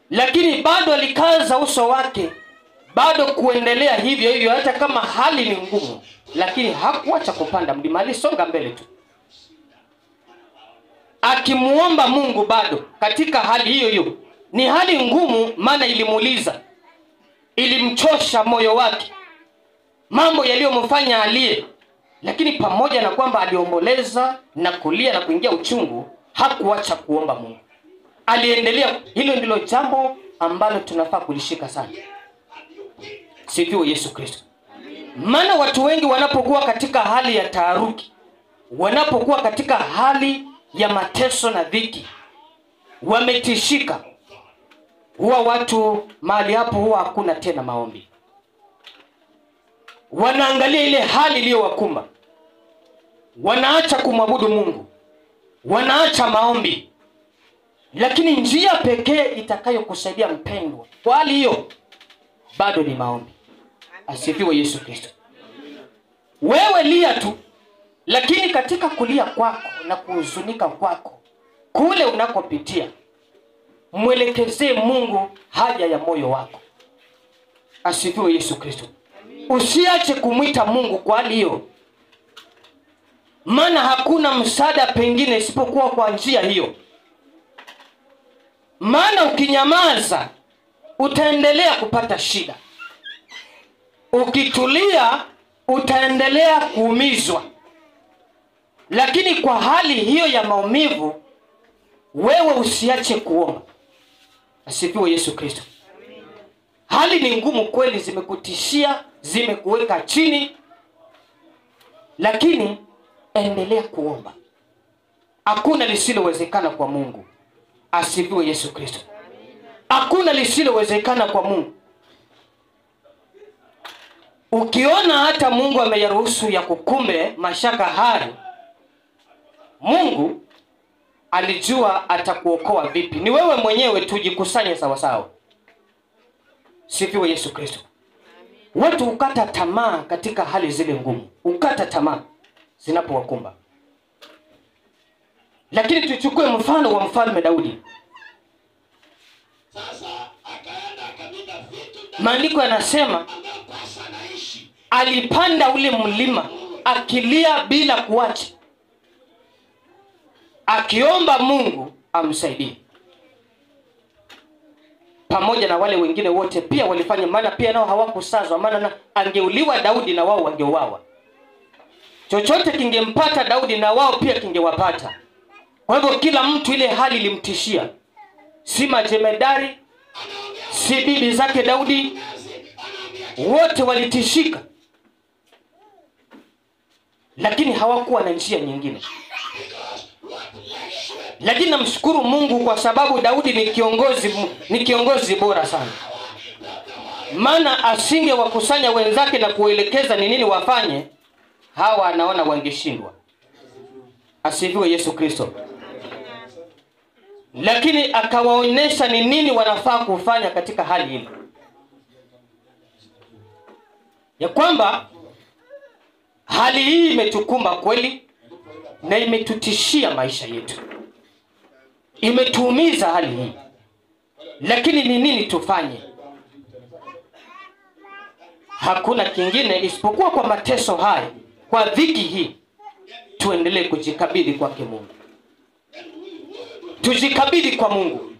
Lakini bado alikaza uso wake, bado kuendelea hivyo hivyo hata kama hali ni ngumu, lakini hakuacha kupanda mlima, alisonga mbele tu. Akimuomba Mungu bado katika hali hiyo hiyo. Ni hali ngumu, maana ilimuuliza, ilimchosha moyo wake, mambo yaliyomfanya alie. Lakini pamoja na kwamba aliomboleza na kulia na kuingia uchungu, hakuacha kuomba Mungu. Aliendelea. Hilo ndilo jambo ambalo tunafaa kulishika sana. Sifiwe Yesu Kristo. Maana watu wengi wanapokuwa katika hali ya taharuki, wanapokuwa katika hali ya mateso na dhiki, wametishika, huwa watu mahali hapo huwa hakuna tena maombi. Wanaangalia ile hali iliyowakumba, wanaacha kumwabudu Mungu, wanaacha maombi. Lakini njia pekee itakayokusaidia mpendwa kwa hali hiyo bado ni maombi. Asifiwe Yesu Kristo. Wewe lia tu, lakini katika kulia kwako na kuhuzunika kwako kule unakopitia, mwelekezee Mungu haja ya moyo wako. Asifiwe Yesu Kristo. Usiache kumwita Mungu kwa hali hiyo, maana hakuna msaada pengine isipokuwa kwa njia hiyo. Maana ukinyamaza utaendelea kupata shida, ukitulia utaendelea kuumizwa. Lakini kwa hali hiyo ya maumivu, wewe usiache kuomba. Asifiwe Yesu Kristo. Hali ni ngumu kweli, zimekutishia, zimekuweka chini, lakini endelea kuomba. Hakuna lisilowezekana kwa Mungu. Asifiwe Yesu Kristo. Hakuna lisilowezekana kwa Mungu. Ukiona hata Mungu ameyaruhusu ya kukumbe mashaka hayo, Mungu alijua atakuokoa vipi. Ni wewe mwenyewe tujikusanye sawa sawa. Sifiwe Yesu Kristo. Watu hukata tamaa katika hali zile ngumu, hukata tamaa zinapowakumba. Lakini tuchukue mfano wa mfalme Daudi. Maandiko yanasema alipanda ule mlima akilia bila kuacha, akiomba Mungu amsaidie. pamoja na wale wengine wote pia walifanya, maana pia nao hawakusazwa, maana angeuliwa Daudi na wao wangeuawa. Chochote kingempata Daudi na wao pia kingewapata. Kwa hivyo kila mtu ile hali ilimtishia. Si majemedari, si bibi zake Daudi, wote walitishika. Lakini hawakuwa na njia nyingine. Lakini namshukuru Mungu kwa sababu Daudi ni kiongozi bora sana. Maana asingewakusanya wenzake na kuelekeza ni nini wafanye, hawa anaona wangeshindwa. Asifiwe Yesu Kristo. Lakini akawaonesha ni nini wanafaa kufanya katika hali ile. Ya kwamba hali hii imetukumba kweli na imetutishia maisha yetu. Imetuumiza hali hii. Lakini ni nini tufanye? Hakuna kingine isipokuwa kwa mateso haya, kwa dhiki hii, tuendelee kujikabidhi kwake Mungu. Tujikabidhi kwa Mungu.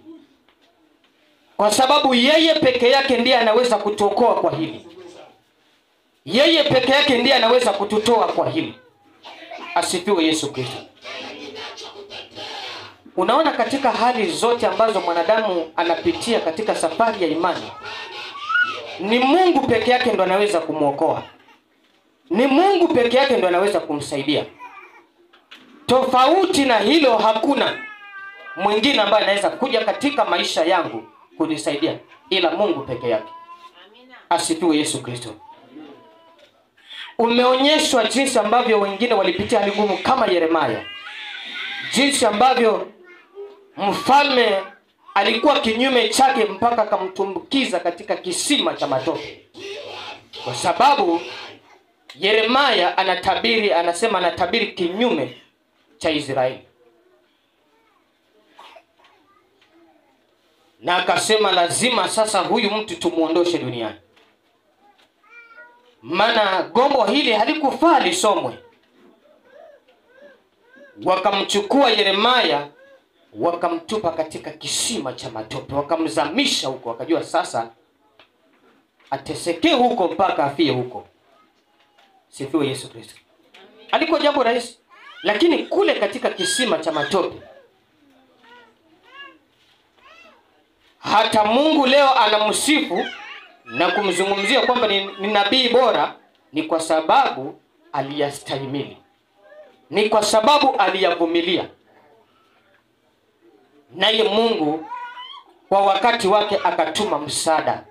Kwa sababu yeye peke yake ndiye anaweza kutuokoa kwa hili. Yeye peke yake ndiye anaweza kututoa kwa hili. Asifiwe Yesu Kristo. Unaona, katika hali zote ambazo mwanadamu anapitia katika safari ya imani, ni Mungu peke yake ndo anaweza kumuokoa. Ni Mungu peke yake ndo anaweza kumsaidia. Tofauti na hilo hakuna mwingine ambaye anaweza kuja katika maisha yangu kunisaidia ila Mungu peke yake. Asifiwe Yesu Kristo. Umeonyeshwa jinsi ambavyo wengine walipitia hali ngumu kama Yeremia. Jinsi ambavyo mfalme alikuwa kinyume chake mpaka akamtumbukiza katika kisima cha matope. Kwa sababu Yeremia anatabiri, anasema anatabiri kinyume cha Israeli. Na akasema lazima sasa huyu mtu tumuondoshe duniani. Maana gombo hili halikufaa lisomwe. Wakamchukua Yeremia, wakamtupa katika kisima cha matope, wakamzamisha huko, wakajua sasa ateseke huko mpaka afie huko. Sifiwe Yesu Kristo. Alikuwa jambo rahisi, lakini kule katika kisima cha matope, hata Mungu leo anamsifu na kumzungumzia kwamba ni nabii bora, ni kwa sababu aliyastahimili. Ni kwa sababu aliyavumilia. Naye Mungu kwa wakati wake akatuma msaada.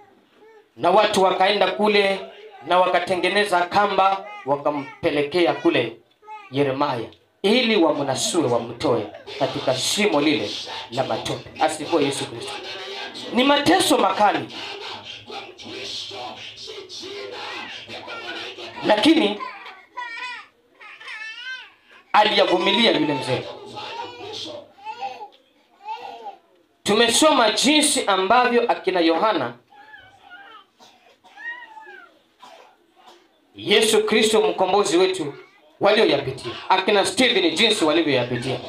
Na watu wakaenda kule na wakatengeneza kamba, wakampelekea kule Yeremia ili wamnasue, wamtoe katika shimo lile la matope. Asifiwe Yesu Kristo. Ni mateso makali, lakini aliyavumilia yule mzee. Tumesoma jinsi ambavyo akina Yohana, Yesu Kristo mkombozi wetu, walioyapitia. Akina Stephen jinsi walivyoyapitia.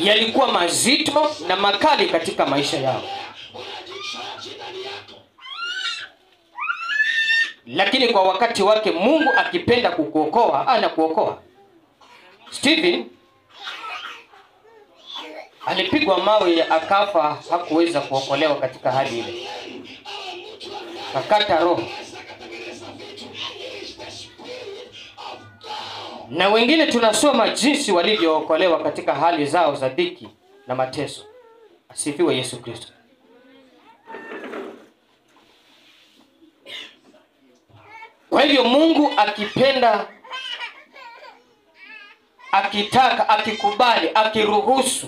Yalikuwa mazito na makali katika maisha yao. Lakini kwa wakati wake Mungu akipenda kukuokoa, anakuokoa. Stephen alipigwa mawe akafa, hakuweza kuokolewa katika hali ile. Akakata roho. Na wengine tunasoma jinsi walivyookolewa katika hali zao za dhiki na mateso. Asifiwe Yesu Kristo. Kwa hivyo Mungu akipenda, akitaka, akikubali, akiruhusu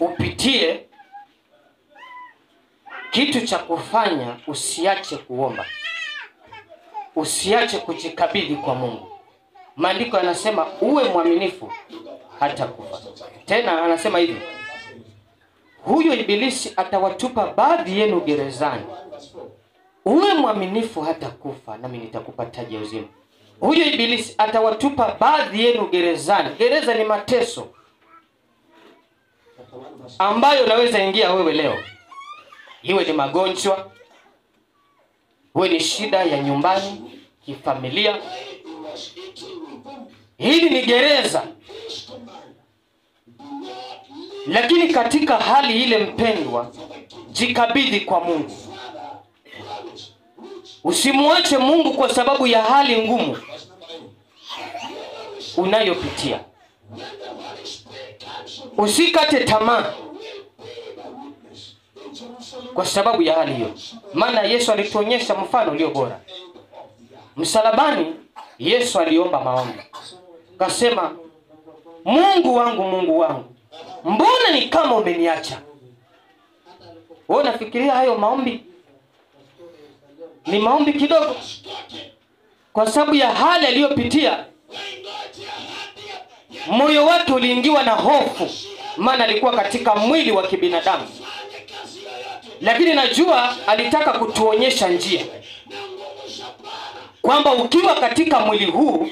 upitie kitu cha kufanya, usiache kuomba. Usiache kujikabidhi kwa Mungu. Maandiko yanasema uwe mwaminifu hata kufa. Tena anasema hivi, huyo ibilisi atawatupa baadhi yenu gerezani. Uwe mwaminifu hata kufa, nami nitakupa taji ya uzima. Huyo ibilisi atawatupa baadhi yenu gerezani. Gereza ni mateso ambayo unaweza ingia wewe leo. Iwe ni magonjwa, iwe ni shida ya nyumbani, kifamilia. Hili ni gereza. Lakini katika hali ile mpendwa, jikabidhi kwa Mungu. Usimwache Mungu kwa sababu ya hali ngumu unayopitia. Usikate tamaa kwa sababu ya hali hiyo. Maana Yesu alituonyesha mfano ulio bora. Msalabani Yesu aliomba maombi. Akasema, Mungu wangu, Mungu wangu, mbona ni kama umeniacha? Wewe unafikiria hayo maombi ni maombi kidogo? Kwa sababu ya hali aliyopitia, moyo wake uliingiwa na hofu, maana alikuwa katika mwili wa kibinadamu. Lakini najua alitaka kutuonyesha njia kwamba ukiwa katika mwili huu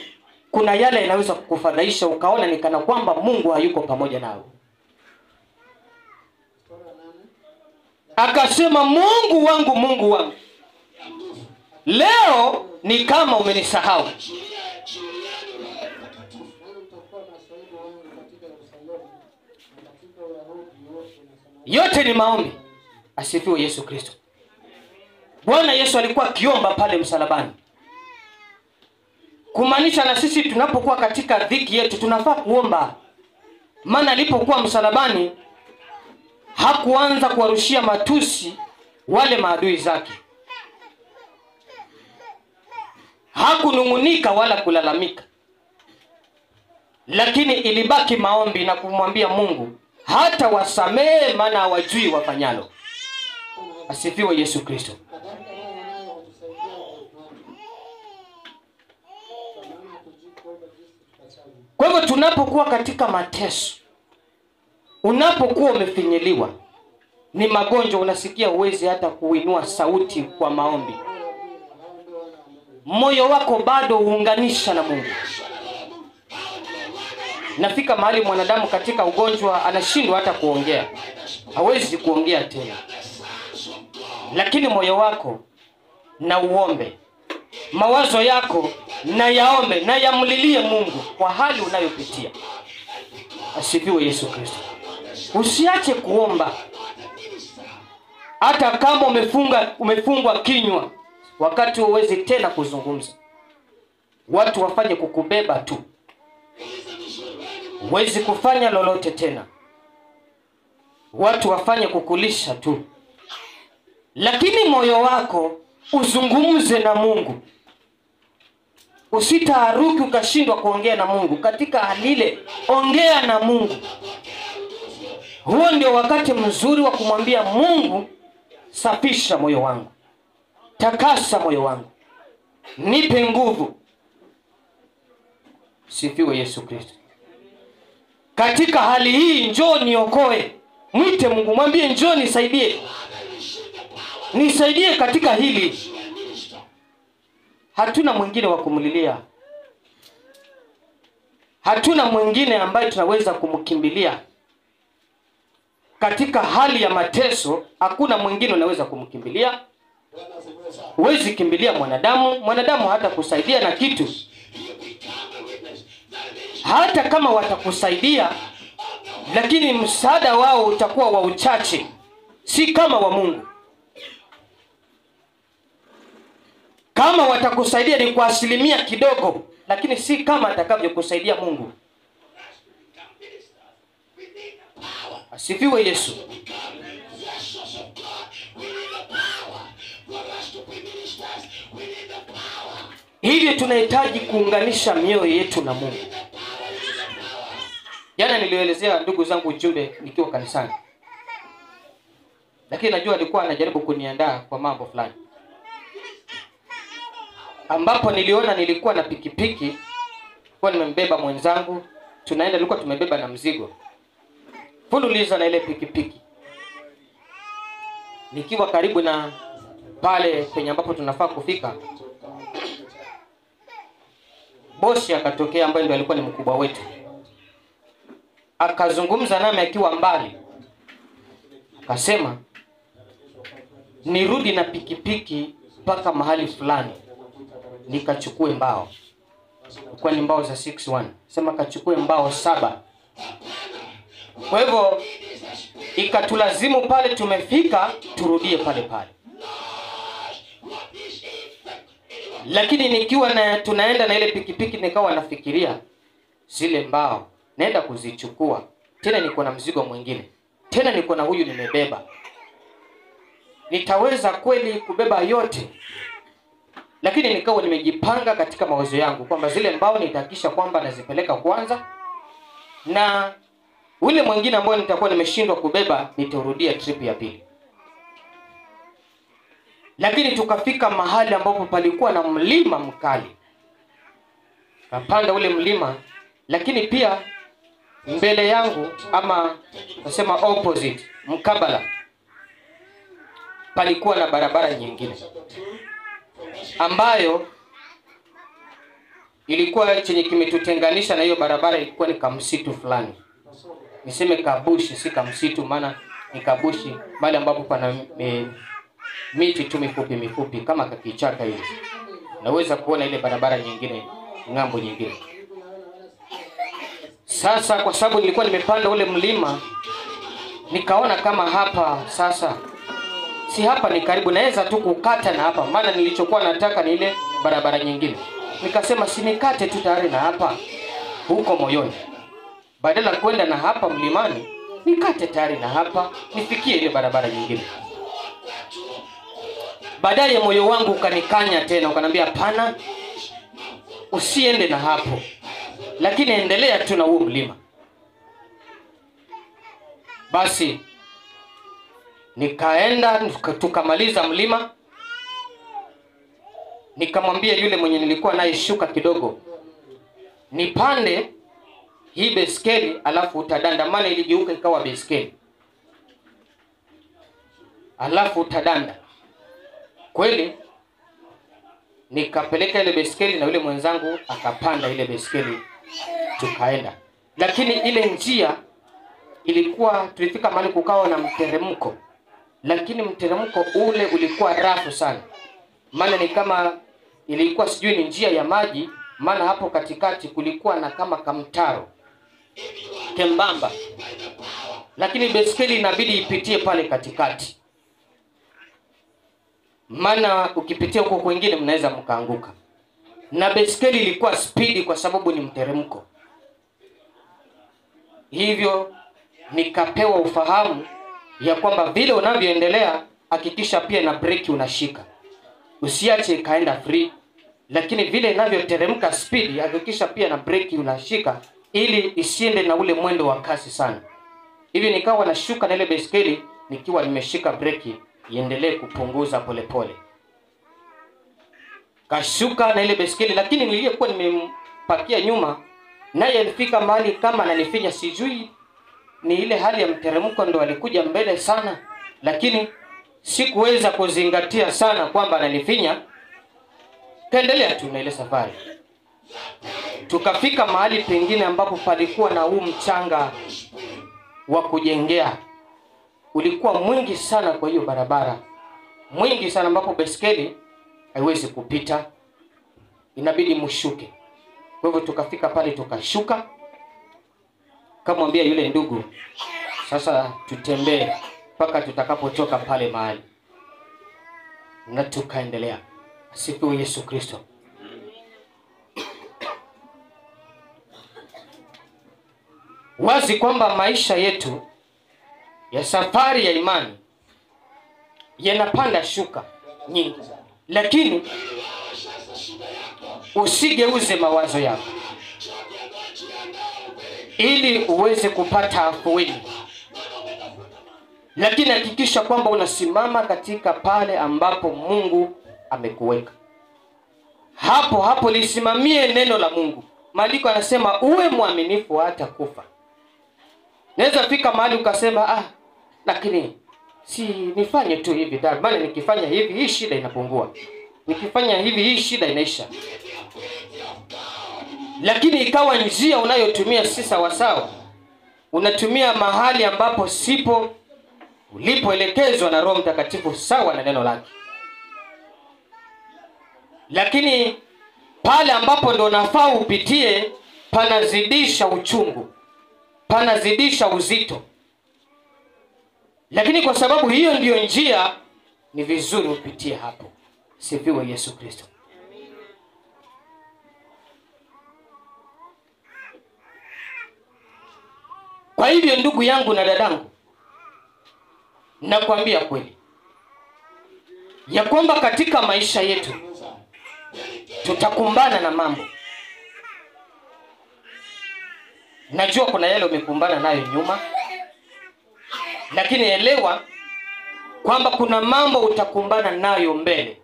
kuna yale yanaweza kukufadhaisha ukaona ni kana kwamba Mungu hayuko pamoja nawe. Akasema, Mungu wangu, Mungu wangu, leo ni kama umenisahau. Yote ni maombi. Asifiwe Yesu Kristo. Bwana Yesu alikuwa akiomba pale msalabani. Kumaanisha na sisi tunapokuwa katika dhiki yetu tunafaa kuomba. Maana alipokuwa msalabani hakuanza kuwarushia matusi wale maadui zake. Hakunungunika wala kulalamika. Lakini ilibaki maombi na kumwambia Mungu, hata wasamehe maana hawajui wafanyalo. Asifiwe Yesu Kristo. Kwa hivyo tunapokuwa katika mateso, unapokuwa umefinyiliwa, ni magonjwa, unasikia huwezi hata kuinua sauti kwa maombi, moyo wako bado uunganisha na Mungu. Nafika mahali mwanadamu katika ugonjwa anashindwa hata kuongea, hawezi kuongea tena. Lakini moyo wako na uombe, mawazo yako na yaombe na yamlilie Mungu kwa hali unayopitia. Asifiwe Yesu Kristo. Usiache kuomba. Hata kama umefungwa kinywa, wakati huwezi tena kuzungumza, watu wafanye kukubeba tu, huwezi kufanya lolote tena, watu wafanye kukulisha tu, lakini moyo wako uzungumze na Mungu. Usitaharuki ukashindwa kuongea na Mungu. Katika hali ile, ongea na Mungu. Huo ndio wakati mzuri wa kumwambia Mungu, safisha moyo wangu, takasa moyo wangu, nipe nguvu. Sifiwe Yesu Kristo. Katika hali hii njoo niokoe. Mwite Mungu, mwambie njoo nisaidie, nisaidie katika hili. Hatuna mwingine wa kumlilia, hatuna mwingine ambaye tunaweza kumkimbilia katika hali ya mateso. Hakuna mwingine unaweza kumkimbilia. Huwezi kimbilia mwanadamu. Mwanadamu hata kusaidia na kitu. Hata kama watakusaidia, lakini msaada wao utakuwa wa uchache, si kama wa Mungu. Kama watakusaidia ni kwa asilimia kidogo, lakini si kama atakavyokusaidia Mungu. Asifiwe Yesu. Hivyo tunahitaji kuunganisha mioyo yetu na Mungu. Jana nilielezea ndugu zangu ujumbe nikiwa kanisani, lakini najua alikuwa anajaribu kuniandaa kwa mambo fulani, ambapo niliona nilikuwa na pikipiki, kwa nimembeba mwenzangu, tunaenda, nilikuwa tumebeba na mzigo fululiza na ile pikipiki. Nikiwa karibu na pale penye ambapo tunafaa kufika, Bosi akatokea ambaye ndiye alikuwa ni mkubwa wetu. Akazungumza nami akiwa mbali. Akasema nirudi na pikipiki mpaka mahali fulani nikachukue mbao. Kwa ni mbao za 6-1. Sema kachukue mbao 7. Kwa hivyo ikatulazimu pale tumefika turudie pale pale. Lakini nikiwa na tunaenda na ile pikipiki nikawa nafikiria zile mbao naenda kuzichukua, tena niko na mzigo mwingine, tena niko na huyu nimebeba, nitaweza kweli kubeba yote? Lakini nikawa nimejipanga katika mawazo yangu kwamba zile mbao nitahakikisha kwamba nazipeleka kwanza, na ule mwingine ambao nitakuwa nimeshindwa kubeba nitarudia trip ya pili. Lakini tukafika mahali ambapo palikuwa na mlima mkali. Kapanda ule mlima, lakini pia mbele yangu ama nasema opposite, mkabala, palikuwa na barabara nyingine ambayo ilikuwa chenye kimetutenganisha na hiyo barabara ilikuwa ni kamsitu fulani. Niseme kabushi, si kamsitu, maana ni kabushi mahali ambapo pana miti tu mifupi mifupi kama kakichaka hivi. Naweza kuona ile barabara nyingine ng'ambo nyingine. Sasa kwa sababu nilikuwa nimepanda ule mlima, nikaona kama hapa sasa si hapa ni karibu, naweza tu kukata na hapa, maana nilichokuwa nataka ni ile barabara nyingine. Nikasema si nikate tu tayari na hapa huko moyoni, badala kwenda na hapa mlimani, nikate tayari na hapa nifikie ile barabara nyingine. Baadaye moyo wangu ukanikanya tena, ukaniambia hapana, usiende na hapo, lakini endelea tu na huo mlima. Basi nikaenda tukamaliza mlima. Nikamwambia yule mwenye nilikuwa naye, shuka kidogo nipande hii baiskeli alafu utadanda, maana iligeuka ikawa baiskeli, alafu utadanda. Kweli nikapeleka ile baiskeli na yule mwenzangu akapanda ile baiskeli, tukaenda. Lakini ile njia ilikuwa, tulifika mahali kukawa na mteremko, lakini mteremko ule ulikuwa rafu sana, maana ni kama ilikuwa sijui ni njia ya maji, maana hapo katikati kulikuwa na kama kamtaro kembamba, lakini baiskeli inabidi ipitie pale katikati, maana ukipitia huko kwingine mnaweza mkaanguka. Na baiskeli ilikuwa spidi kwa sababu ni mteremko. Hivyo nikapewa ufahamu ya kwamba vile unavyoendelea hakikisha pia na breki unashika, usiache ikaenda free, lakini vile inavyoteremka spidi hakikisha pia na breki unashika ili isiende na ule mwendo wa kasi sana. Hivi nikawa nashuka na ile baiskeli nikiwa nimeshika breki iendelee kupunguza polepole. Kashuka na ile baiskeli, lakini niliyekuwa nimempakia nyuma naye alifika mahali kama ananifinya, sijui ni ile hali ya mteremko ndo alikuja mbele sana, lakini sikuweza kuzingatia sana kwamba ananifinya. Kaendelea tu na ile safari. Tukafika mahali pengine ambapo palikuwa na huu mchanga wa kujengea, ulikuwa mwingi sana kwa hiyo barabara, mwingi sana ambapo baiskeli haiwezi kupita, inabidi mshuke. Kwa hivyo tukafika pale tukashuka, kamwambia yule ndugu, sasa tutembee mpaka tutakapotoka pale mahali, na tukaendelea. Asifiwe Yesu Kristo. Wazi kwamba maisha yetu ya safari ya imani yanapanda shuka nyingi, lakini usigeuze mawazo yako ili uweze kupata afueni, lakini hakikisha kwamba unasimama katika pale ambapo Mungu amekuweka. Hapo hapo lisimamie neno la Mungu. Maandiko yanasema uwe mwaminifu hata kufa. Naweza fika mahali ukasema ah, lakini si nifanye tu hivi, maana nikifanya hivi hii shida inapungua, nikifanya hivi hii shida inaisha. Lakini ikawa njia unayotumia si sawasawa, unatumia mahali ambapo sipo ulipoelekezwa na Roho Mtakatifu sawa na neno lake. Lakini pale ambapo ndo nafaa upitie, panazidisha uchungu, panazidisha uzito. Lakini kwa sababu hiyo ndiyo njia, ni vizuri upitie hapo. Sifiwe Yesu Kristo. Kwa hivyo ndugu yangu na dadangu, nakwambia kweli ya kwamba katika maisha yetu tutakumbana na mambo. Najua kuna yale umekumbana nayo nyuma, lakini elewa kwamba kuna mambo utakumbana nayo mbele.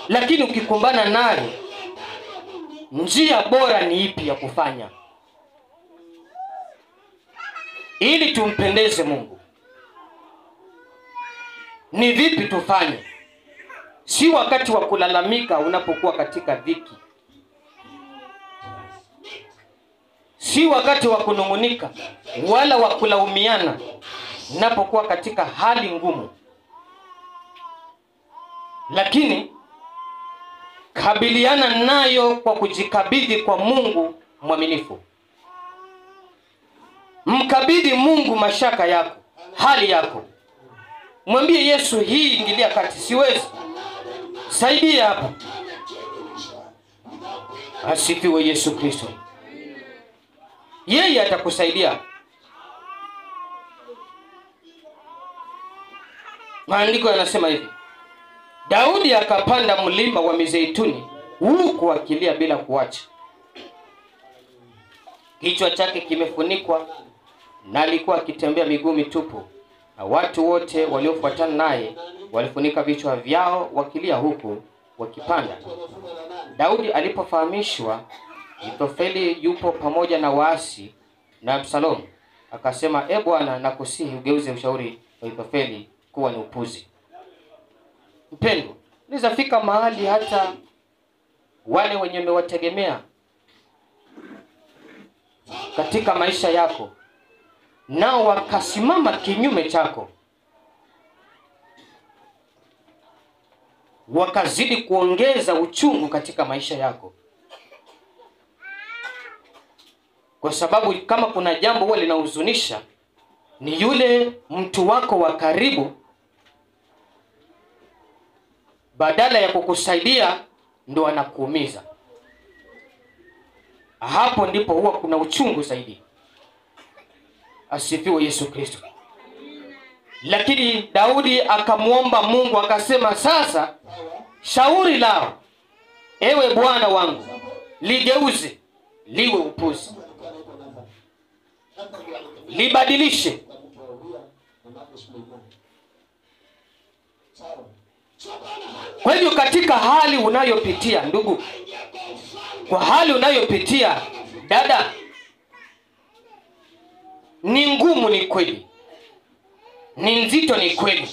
Lakini ukikumbana nayo, njia bora ni ipi ya kufanya ili tumpendeze Mungu? Ni vipi tufanye? Si wakati wa kulalamika unapokuwa katika dhiki. Si wakati wa kunungunika wala wa kulaumiana unapokuwa katika hali ngumu. Lakini kabiliana nayo kwa kujikabidhi kwa Mungu mwaminifu. Mkabidhi Mungu mashaka yako, hali yako. Mwambie Yesu, hii ingilia kati, siwezi, saidia hapa. Asifiwe Yesu Kristo. Yeye atakusaidia. Maandiko yanasema hivi: Daudi akapanda mlima wa Mizeituni huku akilia bila kuacha. Kichwa chake kimefunikwa na alikuwa akitembea miguu mitupu, na watu wote waliofuatana naye walifunika vichwa vyao wakilia huku wakipanda. Daudi alipofahamishwa Ahithofeli yupo pamoja na waasi na Absalomu, akasema, E Bwana, nakusihi ugeuze ushauri wa Ahithofeli kuwa ni upuzi. Mpendwa, unaweza fika mahali hata wale wenye umewategemea katika maisha yako nao wakasimama kinyume chako, wakazidi kuongeza uchungu katika maisha yako. Kwa sababu kama kuna jambo huwa linahuzunisha, ni yule mtu wako wa karibu, badala ya kukusaidia ndo anakuumiza. Hapo ndipo huwa kuna uchungu zaidi. Asifiwe Yesu Kristo. Lakini Daudi akamuomba Mungu akasema, sasa shauri lao, ewe Bwana wangu, ligeuze liwe upuzi, libadilishe. Kwa hivyo katika hali unayopitia ndugu, kwa hali unayopitia dada, ni ngumu, ni kweli, ni nzito, ni kweli,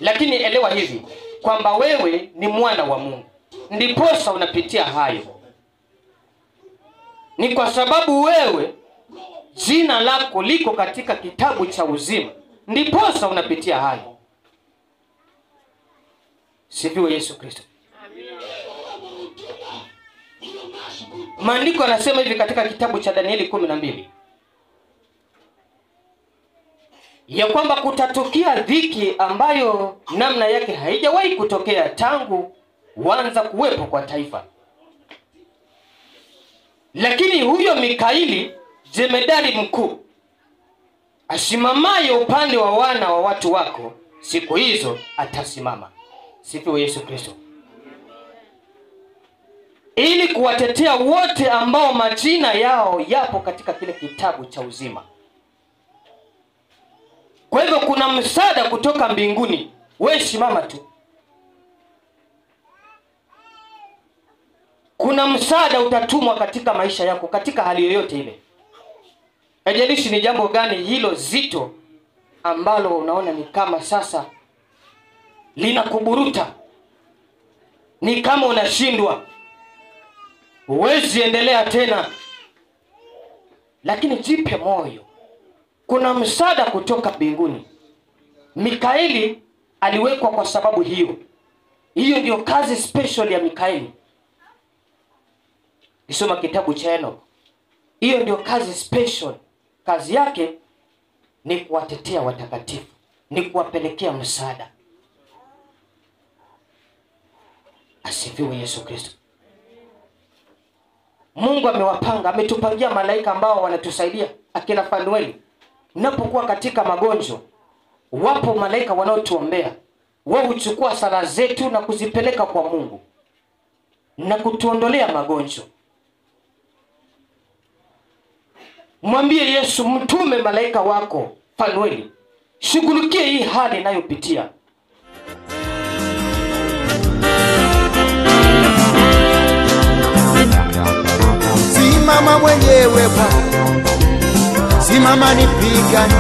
lakini elewa hivi kwamba wewe ni mwana wa Mungu, ndiposa unapitia hayo. Ni kwa sababu wewe jina lako liko katika kitabu cha uzima, ndiposa unapitia hayo. Sifiwe Yesu Kristo. Maandiko yanasema hivi katika kitabu cha Danieli 12 ya kwamba kutatokea dhiki ambayo namna yake haijawahi kutokea tangu kuanza kuwepo kwa taifa. Lakini huyo Mikaili jemedari mkuu asimamaye upande wa wana wa watu wako, siku hizo atasimama. Sifiwe Yesu Kristo. Ili kuwatetea wote ambao majina yao yapo katika kile kitabu cha uzima. Kwa hivyo kuna msaada kutoka mbinguni. Wewe simama tu. Kuna msaada utatumwa katika maisha yako, katika hali yoyote ile. Haijalishi ni jambo gani hilo zito ambalo unaona ni kama sasa linakuburuta, ni kama unashindwa, huwezi endelea tena. Lakini jipe moyo, kuna msaada kutoka mbinguni. Mikaeli aliwekwa kwa sababu hiyo. Hiyo ndio kazi special ya Mikaeli. Kisoma kitabu cha Enoch. Hiyo ndio kazi special. Kazi yake ni kuwatetea watakatifu, ni kuwapelekea msaada. Asifiwe Yesu Kristo. Mungu amewapanga, ametupangia malaika ambao wanatusaidia, akina Fanueli. Mnapokuwa katika magonjwa, wapo malaika wanaotuombea. Wao huchukua sala zetu na kuzipeleka kwa Mungu na kutuondolea magonjwa. Mwambie Yesu, mtume malaika wako Fanueli, shughulikie hii hali ninayopitia. Simama mwenyewe Bwana, simama nipigane.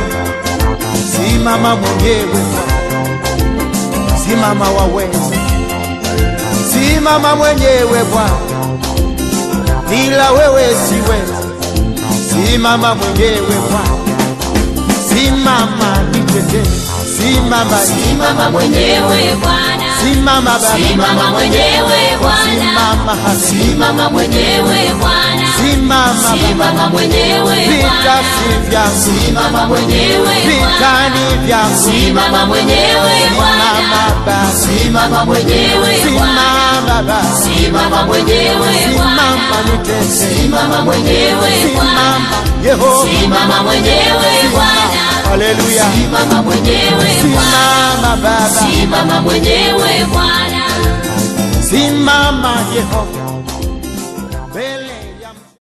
Simama mwenyewe Bwana, simama waweza. Simama mwenyewe Bwana, bila wewe siwezi. Simama mwenyewe Bwana, simama nitetee. Simama, simama mwenyewe Bwana. Simama Baba, simama mwenyewe Bwana. Simama, simama mwenyewe Bwana. Simama, simama mwenyewe Bwana. Vita si vyangu, simama mwenyewe Bwana. Vita ni vyangu, simama mwenyewe Bwana. Simama Baba, simama mwenyewe Bwana. Simama Baba, simama mwenyewe Bwana. Simama nitetee, simama mwenyewe Bwana. Simama Yehova, simama mwenyewe Bwana. Haleluya, simama mwenyewe Bwana. Simama Baba, simama mwenyewe Bwana. Simama Yehova,